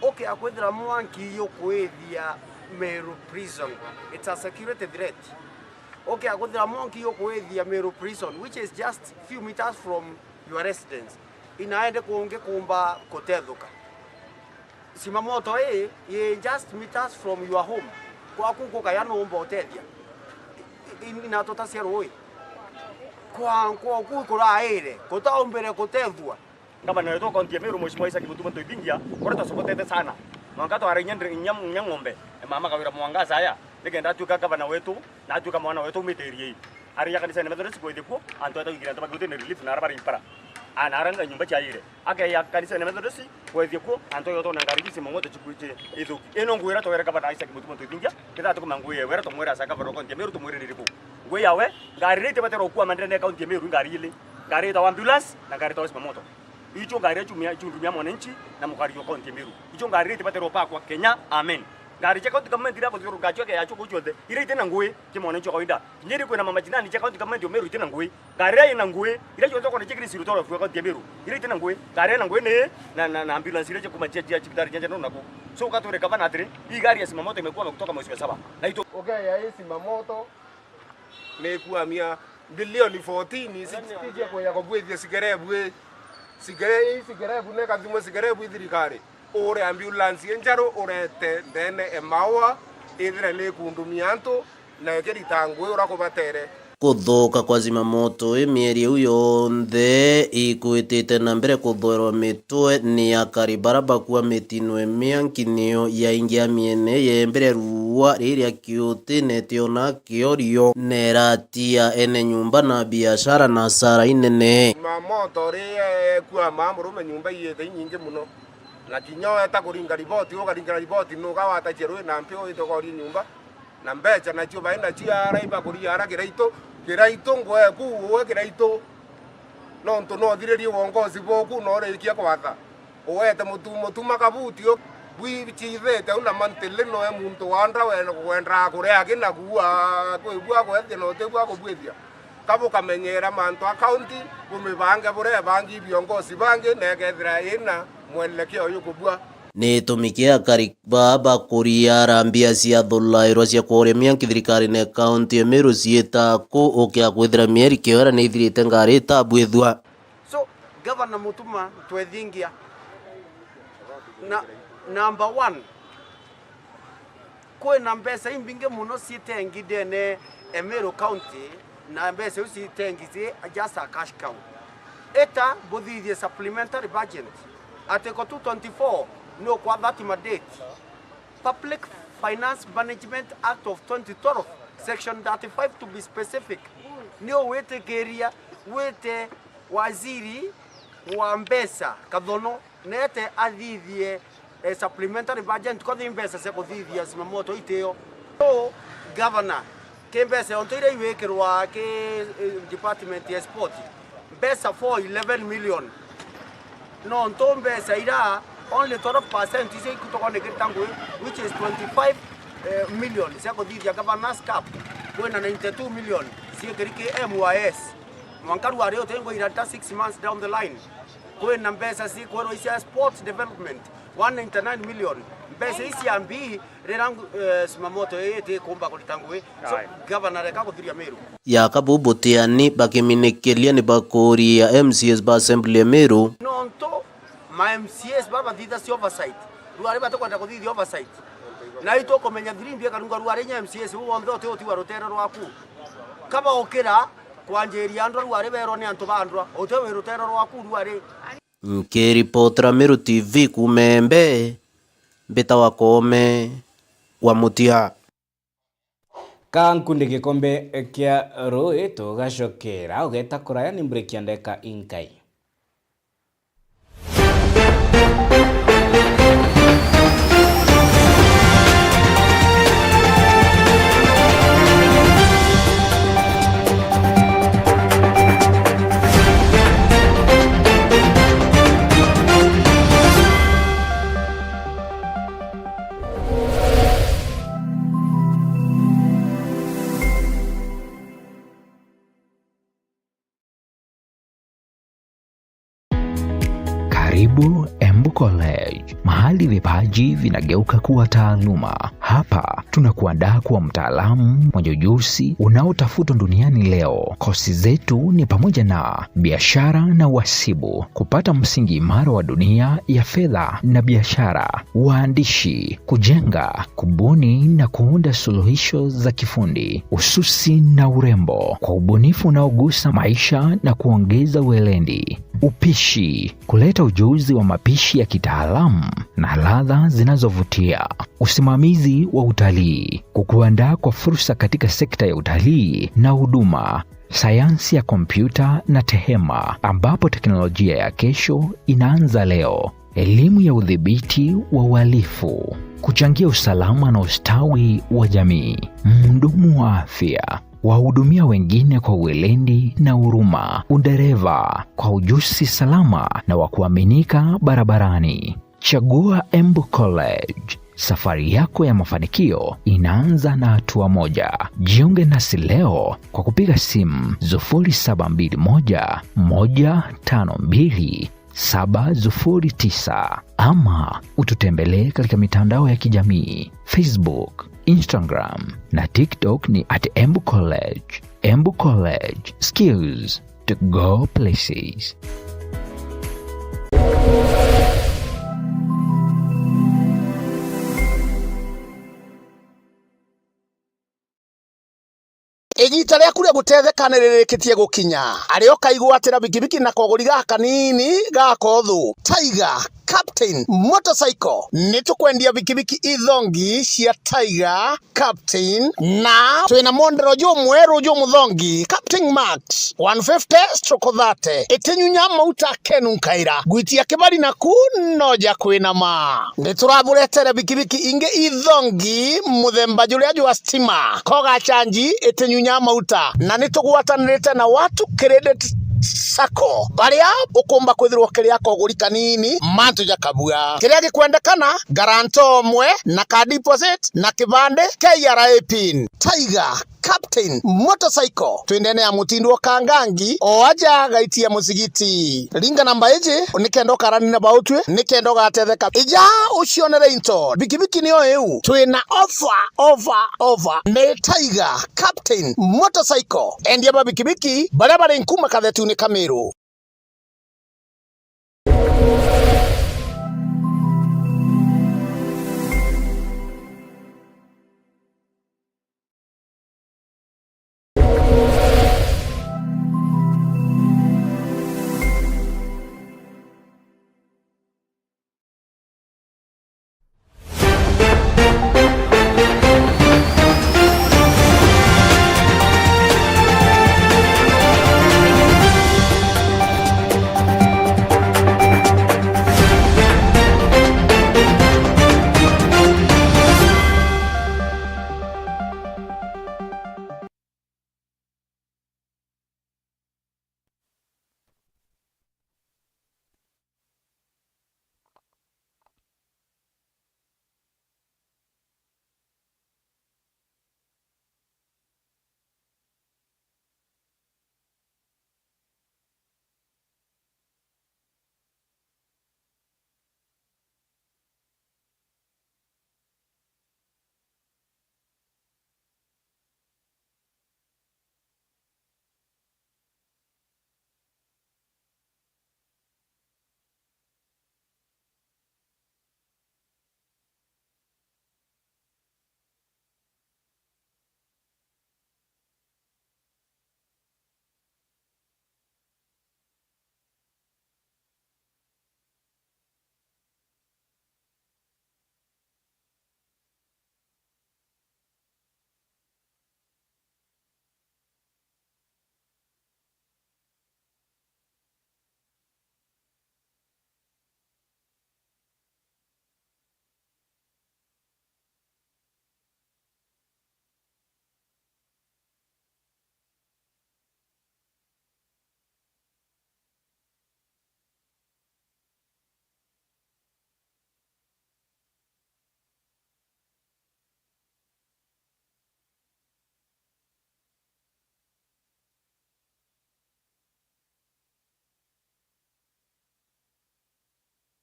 Ukia kwithira mwanki yukwithia Meru prison, it's a security threat. Ukia kwithira mwanki yukwithia Meru prison, which is just few meters from your residence, inaendi kungi kumba kutethuka. Zimamoto ii yi just meters from your home. Kwaku gukaya nuumba utethia? I-, i-, inatutacia ruui. Kwa, kwaku kuraire, kutaumbire kutethua. Ngavana wetu wa kaunti ya Meru, Mheshimiwa Isaac Mutuma M'Ethingia, uria twasupotete sana. Mwanka twarainya ndri-, inya, inya ng'ombe, e mama Kawira Mwangaza aya, nikenda atuika ngavana wetu, na atuika mwana wetu aumite area ii. Ari ya kanisene Methodist kwithia kuo, antu eta gwikira antu bangi gutine relief na ara bari mpara. Ana ara nyumba ciaire. Akeya kanisene Methodist, kwethia kuo, antu ayo tona ngari ici mang'ote ciku-, ci-, ithuki. Ino ngwira twere gavana Isaac Mutuma M'Ethingia, kethira tukumenya ngui yewe, ira tumwire aca gavana wa kaunti ya Meru, tumwire ni iriku? Ngui yawe, ngari iria itibatera gukua mandene ya kaunti ya Meru, ngari ili. Ngari itawa ambulance, na ngari itawa zimamoto. Icio ngari iria ciumia, ciundumia mwananchi na mukari jwa kaunti ya Meru. Icio ngari iria itibatire upakwa Kenya, amen. Ngari cia county government iria kuthurwa ngachwa ke yacho kuchothe, iria itina ngui, ki mwananchi wa kawaida. Kinya iria kwina mamashinani cia county government ya Meru itina ngui. Ngari iria ina ngui, iria cionthe kona chikiri siru toro fua kaunti ya Meru. Iria itina ngui, ngari ina ngui ni na, na, na ambulance iria cia kuma cia, cia cibitari cia njano naku. So ukature gavana atiri, hii gari ya zimamoto imekuwa kutoka mwezi wa saba. Na ito Ukeya ii zimamoto, ni kuamia bilioni fourteen sixty cia kuya kubwithia sigerebu ii. Sigere-, ii sigerebu ni kathimo sigerebu i thirikari. Ure ambulance injeru urete ndene e maua, ithire ni ikundumia antu na ikirita ngui uria kubatere. Kuthuka kwa zimamoto ii mieri iu yonthe ikwitite na mbere kuthoerwa mitwe ni akari bara bakua mitino imia nkinio ya ingi ya miene yembere ruua riria kiuti na itiona kiorio, na iratia ene nyumba na biashara na hasara inene. Zimamoto ri ekua maa murume nyumba iyite inyingi muno. Na kinya weta kuringa riboti, ukaringa riboti, nuka watacia rui na mpi, wite ukoria nyumba. Na mbeca nacio bai nacio ara ibakuria ara Kiraitu, Kiraitu ngwe ku uwe Kiraitu. Nontu no uthiririe wongozi boku, no urikia kwatha. Uwete mutu-, mutuma kabuti u, bwicithite u na mantili noe muntu wanda wena kugwendaa kuria aki na kuua kwibua kwethia na utibua kubwithia. Ka bukamenyera mantu a kaunti, bumibange buria ebangi biongozi bangi, na ikethira ina mwelekeo jukubua. Ni itumi kia akari baa bakuria ara mbia cia thulairwa cia kworia mianki thirikarine ya kaunti ya Meru ciita ku ukia kwithira mieri kioera ni ithirite ngari itabwithua. So, Governor Mutuma, twethingia. Na, number one, kwina mbeca imbingi muno citengi ndene e Meru County, na mbeca iu citengi ci just a cash cow. Ita buthithie supplementary budget. Article two twenty-four ni ukwa thirty mandate. Public Finance Management Act of twenty twelve, section thirty-five to be specific, ni uwitikiria wite waziri wa mbeca Kathono nete athithie, eh, supplementary budget, kothi mbeca cia kuthithia zimamoto itio. So, Governor, ki mbeca yonto iria iwikirwa ki, eh, department ya sport, mbeca four eleven million. Nontu mbeca ira, only twelve percent icio ikutokonekete ngui, which is twenty-five, eh, million cia kuthithia Governor's Cup, kwina ninety-two million ciikiri ki M Y S. Mwanka ruari utingwira ta six months down the line. Kwina mbeca cikwirwa cia sports development, one ninety-nine million. Mbeca ici cia mbii, rira ngu-, eh, zimamoto ii itikumba kurita ngui. So, Aye. Governor, reka kuthiria Meru. Ya kabu butiani bakiminikiria ni bakuria M C As ba Assembly ya Meru. Nontu ma M C As bara bathithagia oversight, ruari batikwenda kuthithia oversight. Na itukumenya thirimbi ikarunga ruari inya M C As bau bonthe uti utigwa rutere rwaku. Kaba ukira kwanjiria ndwa ruari berwa ni antu ba ndwa, uti wi rutere rwaku ruari. Nkiripotera Meru T V kuuma Embe, mbitawa Koome wa Mutia. Ka nkundi gikombe kia rui tugacokera, ugeta kuraya ni mburiki ya ndeka inkai. Karibu Embu College, mahali vipaji vinageuka kuwa taaluma. Hapa tunakuandaa kuwa mtaalamu mwenye ujuzi unaotafutwa duniani leo. Kosi zetu ni pamoja na biashara na uhasibu, kupata msingi imara wa dunia ya fedha na biashara, uandishi, kujenga, kubuni na kuunda suluhisho za kifundi, ususi na urembo, kwa ubunifu unaogusa maisha na kuongeza weledi, upishi, kuleta ujuzi wa mapishi ya kitaalamu na ladha zinazovutia, usimamizi wa utalii, kukuandaa kwa fursa katika sekta ya utalii na huduma, sayansi ya kompyuta na tehema, ambapo teknolojia ya kesho inaanza leo. Elimu ya udhibiti wa uhalifu, kuchangia usalama na ustawi wa jamii. Mhudumu wa afya, Wahudumia wengine kwa weledi na huruma, udereva kwa ujuzi salama na wa kuaminika barabarani. Chagua Embu College. Safari yako ya mafanikio inaanza na hatua moja. Jiunge nasi leo kwa kupiga simu sufuri saba mbili moja, moja tano mbili, saba sufuri tisa, ama ututembelee katika mitandao ya kijamii, Facebook, Instagram na TikTok ni at Embu College. Embu College, skills to go places. Igiita riaku ria gutetheka ni ririkitie gukinya. Aria ukaigwatira bikibiki na koguri gaka kanini ga kothu. Tiger Captain Motorcycle. Ni tukwendia bikibiki ithongi cia Tiger Captain, na twina mondero jumweru jumuthongi, Captain Max one fifty stroke thirty. Itinyunya mauta kenu nkaira. Gwitia kibari naku no ja kwinama. Ni turaburetere bikibiki ingi ithongi muthemba juria jwa stima. Koga chanji itinyunya mauta. Na ni tugwatanirite na Watu Credit Sacco, baria ukumba kwithirwa ukiria koguri kanini mantu ja kabua. Kiria gikwendekana, guarantor umwe na ka deposit na kibande, K R A pin. Tiger Captain Motorcycle, twindene ya mutindo wa Kangangi, o aja gaitia musigiti. Ringa namba iji, nikenda ukarani na bautwi, nikenda ugatetheka. Ija ucionere into. Bikibiki niyo iu. Twina offer, offer, offer. Ni Tiger Captain Motorcycle. Endia ba bikibiki, baria bari nkuma kathetune ka Meru.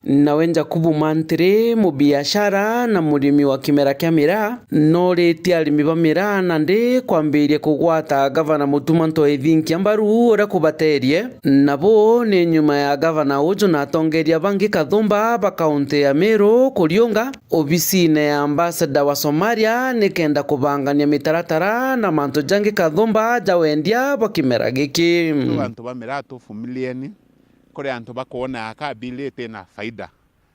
Nawe Jakubu Mantiri, mubiashara na murimi wa kimera kia miraa, nooritie arimi ba miraa nandi kwambiria kugwata Gavana Mutuma M'Ethingia mbaru uria kubateerie. Nabo ni nyuma ya gavana uju na atongeria bangi kathumba ba kaunti ya Meru kuriunga obisine ya ambassador wa Somalia nikenda kubangania mitaratara na mantu jangi kathumba ja wendia bwa kimera giki. Antu ba miraa tuvumilieni, kuri antu bakwona aka bill itina faida.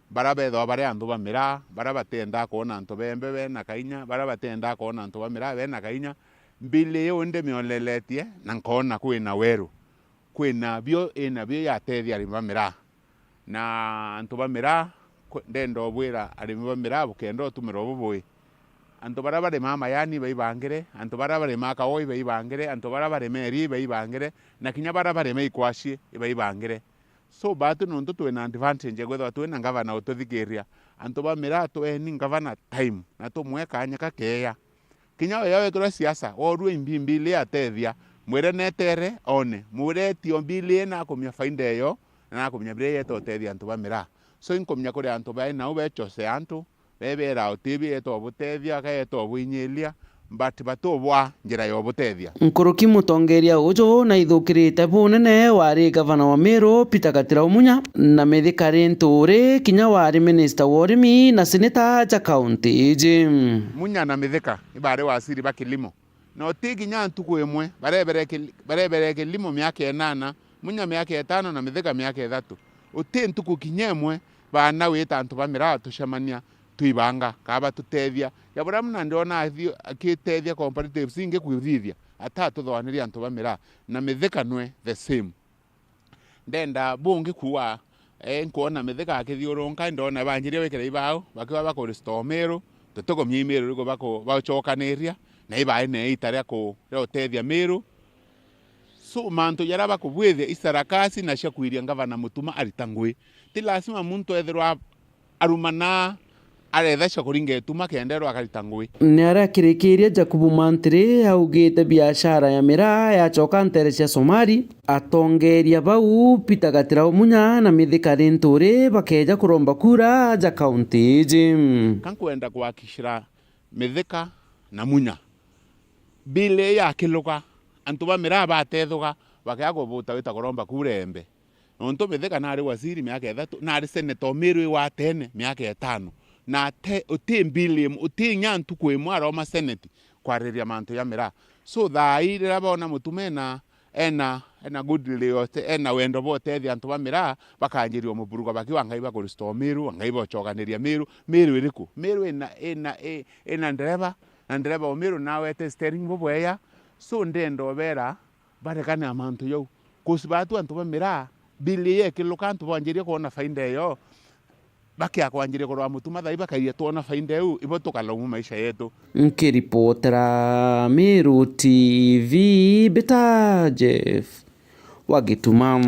Bara bethwa bari antu ba miraa, bara batenda kwona antu bembe bena kainya, bara batenda kwona antu ba miraa bena kainya, bill iu ndimioleletie na nkona kwina weru. Kwina bio, ina bio yatethia arimi ba miraa. Na antu ba miraa, kwe-, ndenda ubwira arimi ba miraa bukenda utumirwa bubui. Antu baria barimaa majani ibaibangire, antu baria barimaa kaua ibaibangire, antu baria barimaa iria ibaibangire, na kinya baria barimaa ikwaci ibaibangire. So, baatu nontu twina advantage ya kwithirwa twina ngavana ututhikiria, antu ba miraa, tweni ngavana time, na tumwe kaanya kakeeya. Kinya we wekirwa siasa, worua imbi mbili atethia, mwire netere, one, mwire etio mbili ii nakumia faida iyo, na nakumia biria yeta utethia antu ba miraa. So, inkumia kuri antu bae nau bechose antu, bebera utibi yeta ubutethia, ka yeta ubwinyiria, but batubwa njira ya ubutethia. Nkuruki mutongeria uju naithukirite bunene wari gavana wa Meru, Peter Gatira Umunya, na Mithika Linturi, kinya wari minista wa urimi na seneta ja kaunti iji. Munya na Mithika ibari waziri ba kilimo. Na uti kinya ntuku imwe, barebere kil-, barebere kilimo miaka inana, Munya miaka itano na Mithika miaka ithatu. Uti ntuku kinya imwe baana wita antu ba miraa tucemania, twibanga, kaa batutethia. Ya buria muna ndiona athi-, akitethia cooperatives ingi kwithithia, atatuthoanirie antu ba miraa. Na Mithika nwe the same. Ndenda bungi kuuga, eh, nkwona Mithika akithiurunka, ndona banjirie gwikira ibao, bakiuga baku restore Meru, tutikumia i Meru riku baku-, bacokaniria, na ibae na iita ria ku-, ria utethia Meru. So, mantu jaria bakubwithia i sarakasi na cia kwiria ngavana Mutuma arita ngui. Ti lazima muntu ethirwa arumana aretha cia kuringa ituma kenda erwa akarita ngui. Ni aria akirikiirie Jakubu Mantiri augite biashara ya miraa yacoka nteere cia Somali, atongeeria bau Peter Gatira Umunya na Mithika Linturi bakeeja kuromba kura ja kaunti iji. Ka nkwenda kuhakikishira Mithika na Munya, bill ii yakiluka, antu ba miraa batethuka, bakea kubuta wita kuromba kura Embe. Nontu Mithika nari waziri miaka ithatu, nari senator o Meru ii wa tene miaka itano. Na ate, uti bill imwe, uti inya ntuku imwe aroma senate kwariria mantu ja miraa. So, thaa ii riria boona Mutuma ena, ena, ena goodwill yote, ena wendo bwa utethia antu ba miraa, bakanjiria umuburuga bakiuga, "Ngai bakurestore Meru, Ngai bochokaniria Meru." Meru iriku? Meru ina, ina, i-, ina ndereba, na ndereba o Meru nawe ete steering bubweya. So, ndenda ubera, barekane na mantu jau. Cause baatu antu ba miraa, bill ii yekiluka, antu banjirie kwona faida iyo, bakia kwanjiria kurwa Mutuma, thaa ii bakairia twona faida iu, ibo tukalaumu maisha yetu. Nkiripotera Meru T V, mbita Jeff wa Gituma.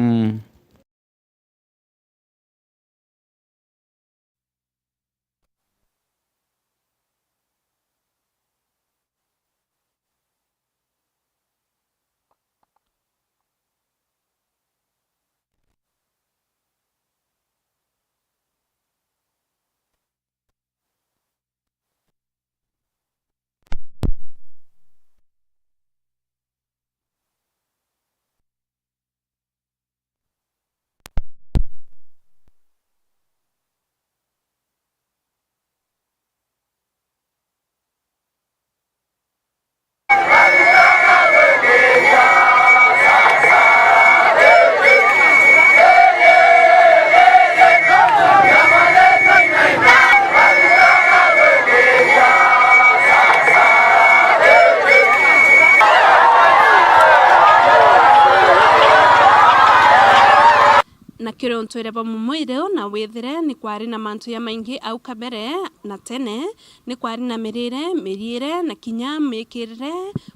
Na kiri untwire bwa mumwiro na withire ni kwari na mantu jamaingi au kabere na tene, ni kwari na mirire, miriire, na kinya mikirire,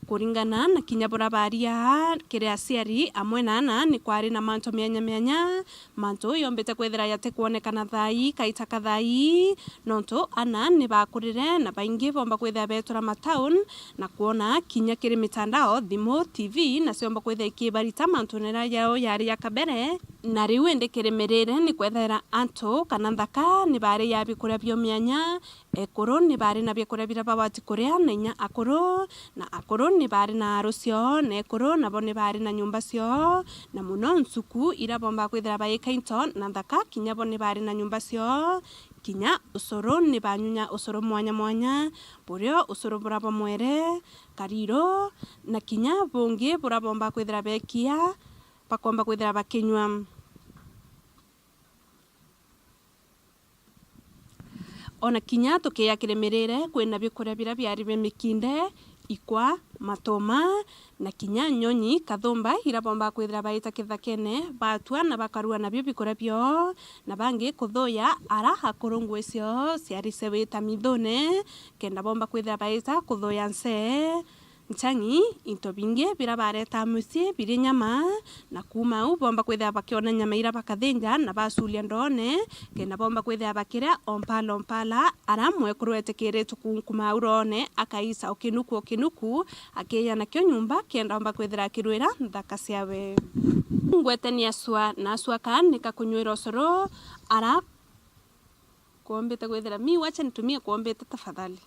kuringana na kinya buria baria kiri aciari amwe na ana, ni kwari na mantu mianya mianya, mantu yombite kwithira jatikwonekana thaa ii, kaita ka thaa ii, nontu ana ni bakurire, na baingi bomba kwithira betura mataun, na kwona kinya kiri mitandao, thimu, T V, na ciomba kwithira ikibarita mantune jaria jao jari ja kabere. Na riu indi kiri mirire ni kwethaira antu kana nthaka ni bari ya bikuria bio mianya, ekuru ni bari na bikuria biria babati kuria na inya akuru, na akuru ni bari na aru ciao, na ekuru nabo ni bari na nyumba ciao, na muno nsuku iria bomba kwithira baika into na nthaka, kinya bo ni bari na nyumba ciao. Kinya ucuru ni banyunya ucuru mwanya mwanya, burio ucuru buria bwa mwere, kariru, na kinya bungi buria bomba kwithira bekia, bakomba kwithira bakinyua. Ona kinya tukiya kiri mirire, kwina bikuria biria biari bia mikinde, ikwa, matoma, na kinya nyonyi kathumba ira bomba kwithira baita kithakene, batua na bakarua nabio bikuria bioo, na bangi kuthuya ara akuru ngui ciao ciari ciawita mithune, kenda bomba kwithira baita kuthuya ncee, nchang'i, into bingi bira baretaa mucii biri nyama, na kuuma au bomba kwithira bakiona nyama ira bakathinja na bacuria ndoone, kenda bomba kwithira bakiria o mpala o mpala, ara mwekuru etikiritwe kunkuma au roone, akaisa o kinuku o kinuku, akiija nakio nyumba, kenda omba kwithira akirwira nthaka ciawe. Ngwete ni acua na acua ka nika kunywira ucuru, ara kuombite kwithira, mi wacha nitumie kuombite tafadhali.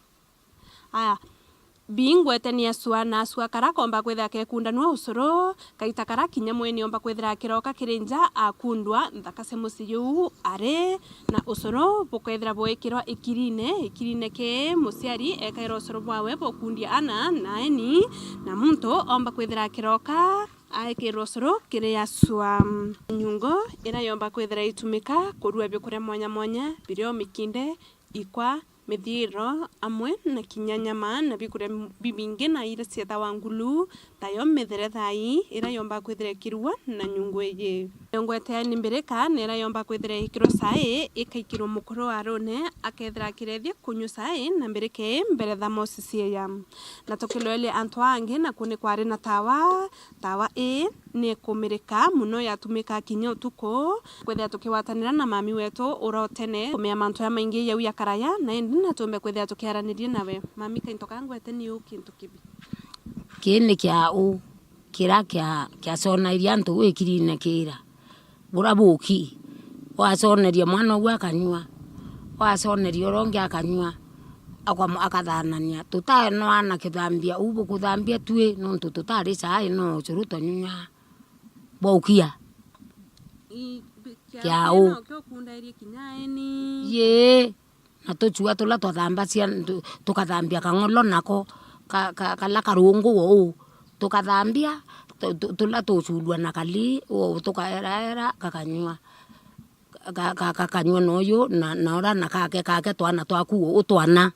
Aya, bi ngwete ni acua na acua kara komba kwithira kekundanua ucuru, kaita kara kinya mweni omba kwithira akiroka kiri nja akundwa nthaka cia mucii juu ari, na ucuru bukethira bwikirwa ikirine, ikirine ki muciari ekaira ucuru bwawe bukundia ana na aeni, na muntu omba kwithira akiroka aekirwa ucuru kiri acua. Nyungu ira yomba kwithira itumika kurua bikuria mwanya mwanya, birio, mikinde, ikwa, mithiiro, amwe na kinya nyama na bikuria bibingi na ira cietawa ngulu, tayo mitherethai ira yomba kwithira ikirua na nyungu iji. Nyungu eteani mbirika nira yomba kwithira ikirwa cai, ikaikirwa mukuru wa rune, akethira akirethia kunywa cai na mbirika ii mbere tha mosisi eya. Na tukiloelia antu angi, naku ni kwari na tawa, tawa ii ni ikumirika mono, yatumika kinya utuku. Kwithira tukigwatanira na mami wetu ura utene kumea mantu jamaingi jau ya karaya, na indi na tumbe kwithira tukiaraniria nawe. Mami, kainto ka ngwete ni uu kintu kibi. Kii ni kia uu, kira kia, kiaconairie antu wikirine kira. Bura buki, waconeria mwana uu akanyua, waconeria uria ungi akanyua, akwa-, akathanania. Tutanwa na kithambia uu bukuthambia tui, nontu tutari cai, no ucuru twanyunyaa bwa ukia. Ii, bi-, kia kia uu. Nokio ukundairie kinya aeni. Yii. Na tucua turia twathambacia, tu-, tukathambia kang'olo nako, ka-, ka-, kala karungu uu, tukathambia, tu-, tu-, turia tucurua na kali, uu tukaeraera, gakanyua. Ga-, ga-, gakanyua na uyu, na, na uria na kake, kake twana twaku uu twana.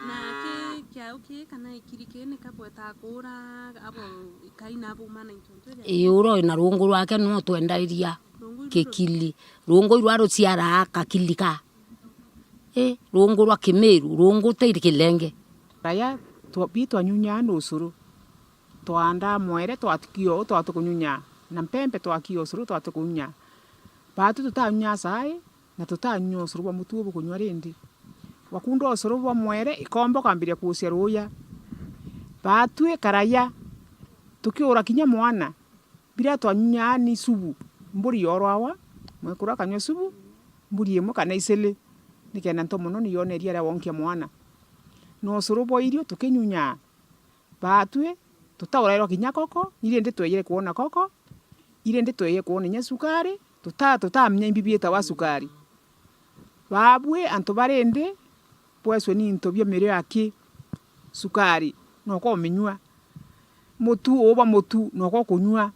Na ki kiau ki kana ikiri ki ni kabwetaa kuura abo ikai na abo umana into ntu iria? Ii, uria wina rungu rwake no twendairia. Rungu iru ru- kikili. Rungu irwa ruciaraa kakili ka. Ii, rungu rwa Kimiru, rungu ti kilenge. Raya twa-, bi twanyunyaa ni ucuru. Twaandaa mwere twatukio uu twatukunyunyaa, na mpempe twakia ucuru twatukunyunyaa. Baatu tutanyunyaa cai, na tutanyunyaa ucuru bwa mutu uu bukunyua rindi. Wakunda ucuru bwa mwere, ikomba ukambiria kuucia ruuya. Baatu ikaraya, tukiura kinya mwana. Biria twanyunyaa ni subu, mburi yorwawa, mwekuru akanyua subu, mburi imwe kana icili, nikenda ntomono ni yone iria ria wonkia mwana. Na ucuru bwa irio tukinyunyaa, baatwi tutaurairwa kinya koko, irindi twejire kwona koko, irindi twejire kwona inya cukari, tuta-, tutamenya imbi biitawa cukari. Baabui antu baria indi bweswe ni into bia mirio ya ki, cukari, noko uminyua. Mutu, uu bwa mutu, noko ukunyua.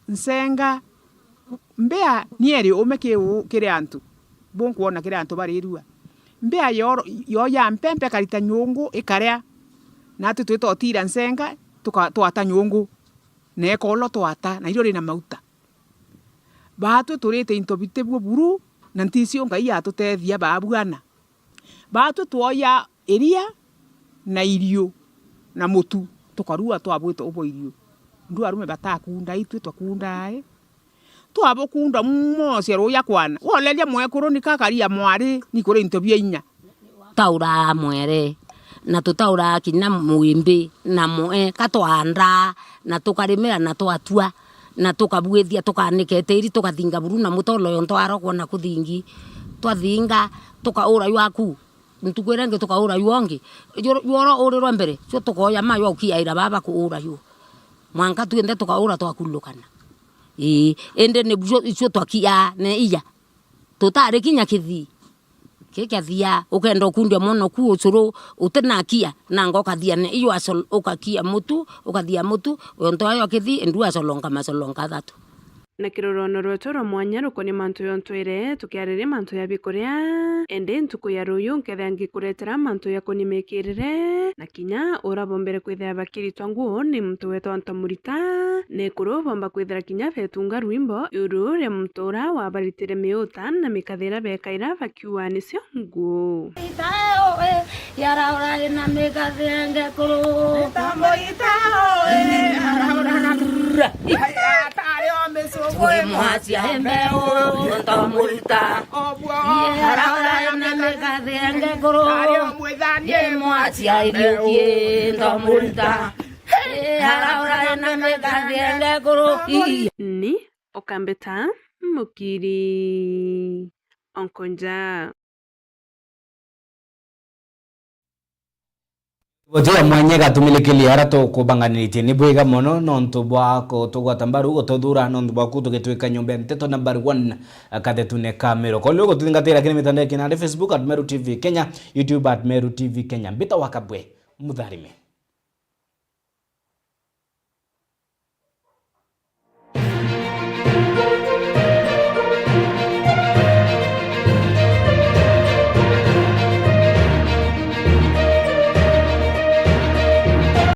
Ncenga, mbia ni eri ume ki uu kiri antu, bunkwona kiri antu barirua. Mbia yo, yo ya mpempe ikarita nyungu ikaria, natwi twita utiira ncenga, tuka-, twata nyungu, na ekoolwa twata, na irio rina mauta. Baatwi turite into biti buo buru, na nticio Ngai atutethia baabwana. Baatwi twoya iria na irio na mutu, tukarua twabwita ubwa irio. Ndu arume batakunda, itwi twakundaa i. Twabukunda mwocia ruuya kwana. Woleria mwekuru ni kakaria mwari, ni kuri into bia inya. Tauraa mwere, na tutauraa kinya mwimbi na mwe, ka twaandaa, na tukarimira, na twatua, na tukabuithia, tukaanika itiiri, tukathinga buru na mutolo yonto arogwa na kuthingi. Twathinga, tukaura jwaku, ntuku iria ingi tukaura jwongi. Jworo, jworo urirwa mbere, cio tukoya ma jwa ukiaira baba kuura ju. Mwanka twinthe tukaura twakulukana. Ii, indi ni bucio, icio twakiaa ne ija. Tutari kinya kithii. Ki kiathia, ukenda ukundia mwana oku ucuru, utinakia, nanga ukathia ne, iyo acol-, ukakia mutu, ukathia mutu, yonto ayo kithii, endu acolonga macolonga athatu. Na kirorono rwetu rwa mwanya rukonie mantu jontwire, tukiariria mantu ya bikuria. Indi ntuku ya ruyu nkethira ngikuretera mantu jakonie mikirire, na kinya ura bombere kwithira bakiritwa nguu ni muntu wetwa Ntomurita. Nekuru bomba kwithira kinya betunga rwimbo iuru ria muntu ura wabaritire miuta na mikathira bekaira bakiuga nicio nguu. Ita eo, eh, yaraura ina mikathia ngekuru. Ita moita eo, eh, yaraura na. Ai, atari o micungwe. Mwacia embeo, Ntomurita. Obuo. Yaraura ina mikathia ngekuru. Ari o mwithani. Ye mwacia iriukie, Ntomurita. Yaraura ina mikathia ngekuru. Ni ukambita mukiri. Onkonja. Riboti ya mwanya igatumilikiria ara tukubanganiritie. Ni bwega mono nontu bwa kutugwata mbaru, gututhura, nontu bwaku tugitwika nyomba ya nteto number one kathetune ka Meru. Kwa riu gututhingatira kiri mitandao ya kinandi, Facebook at Meru T V Kenya, YouTube at Meru T V Kenya. Mbita wa Kabwe, mutharime.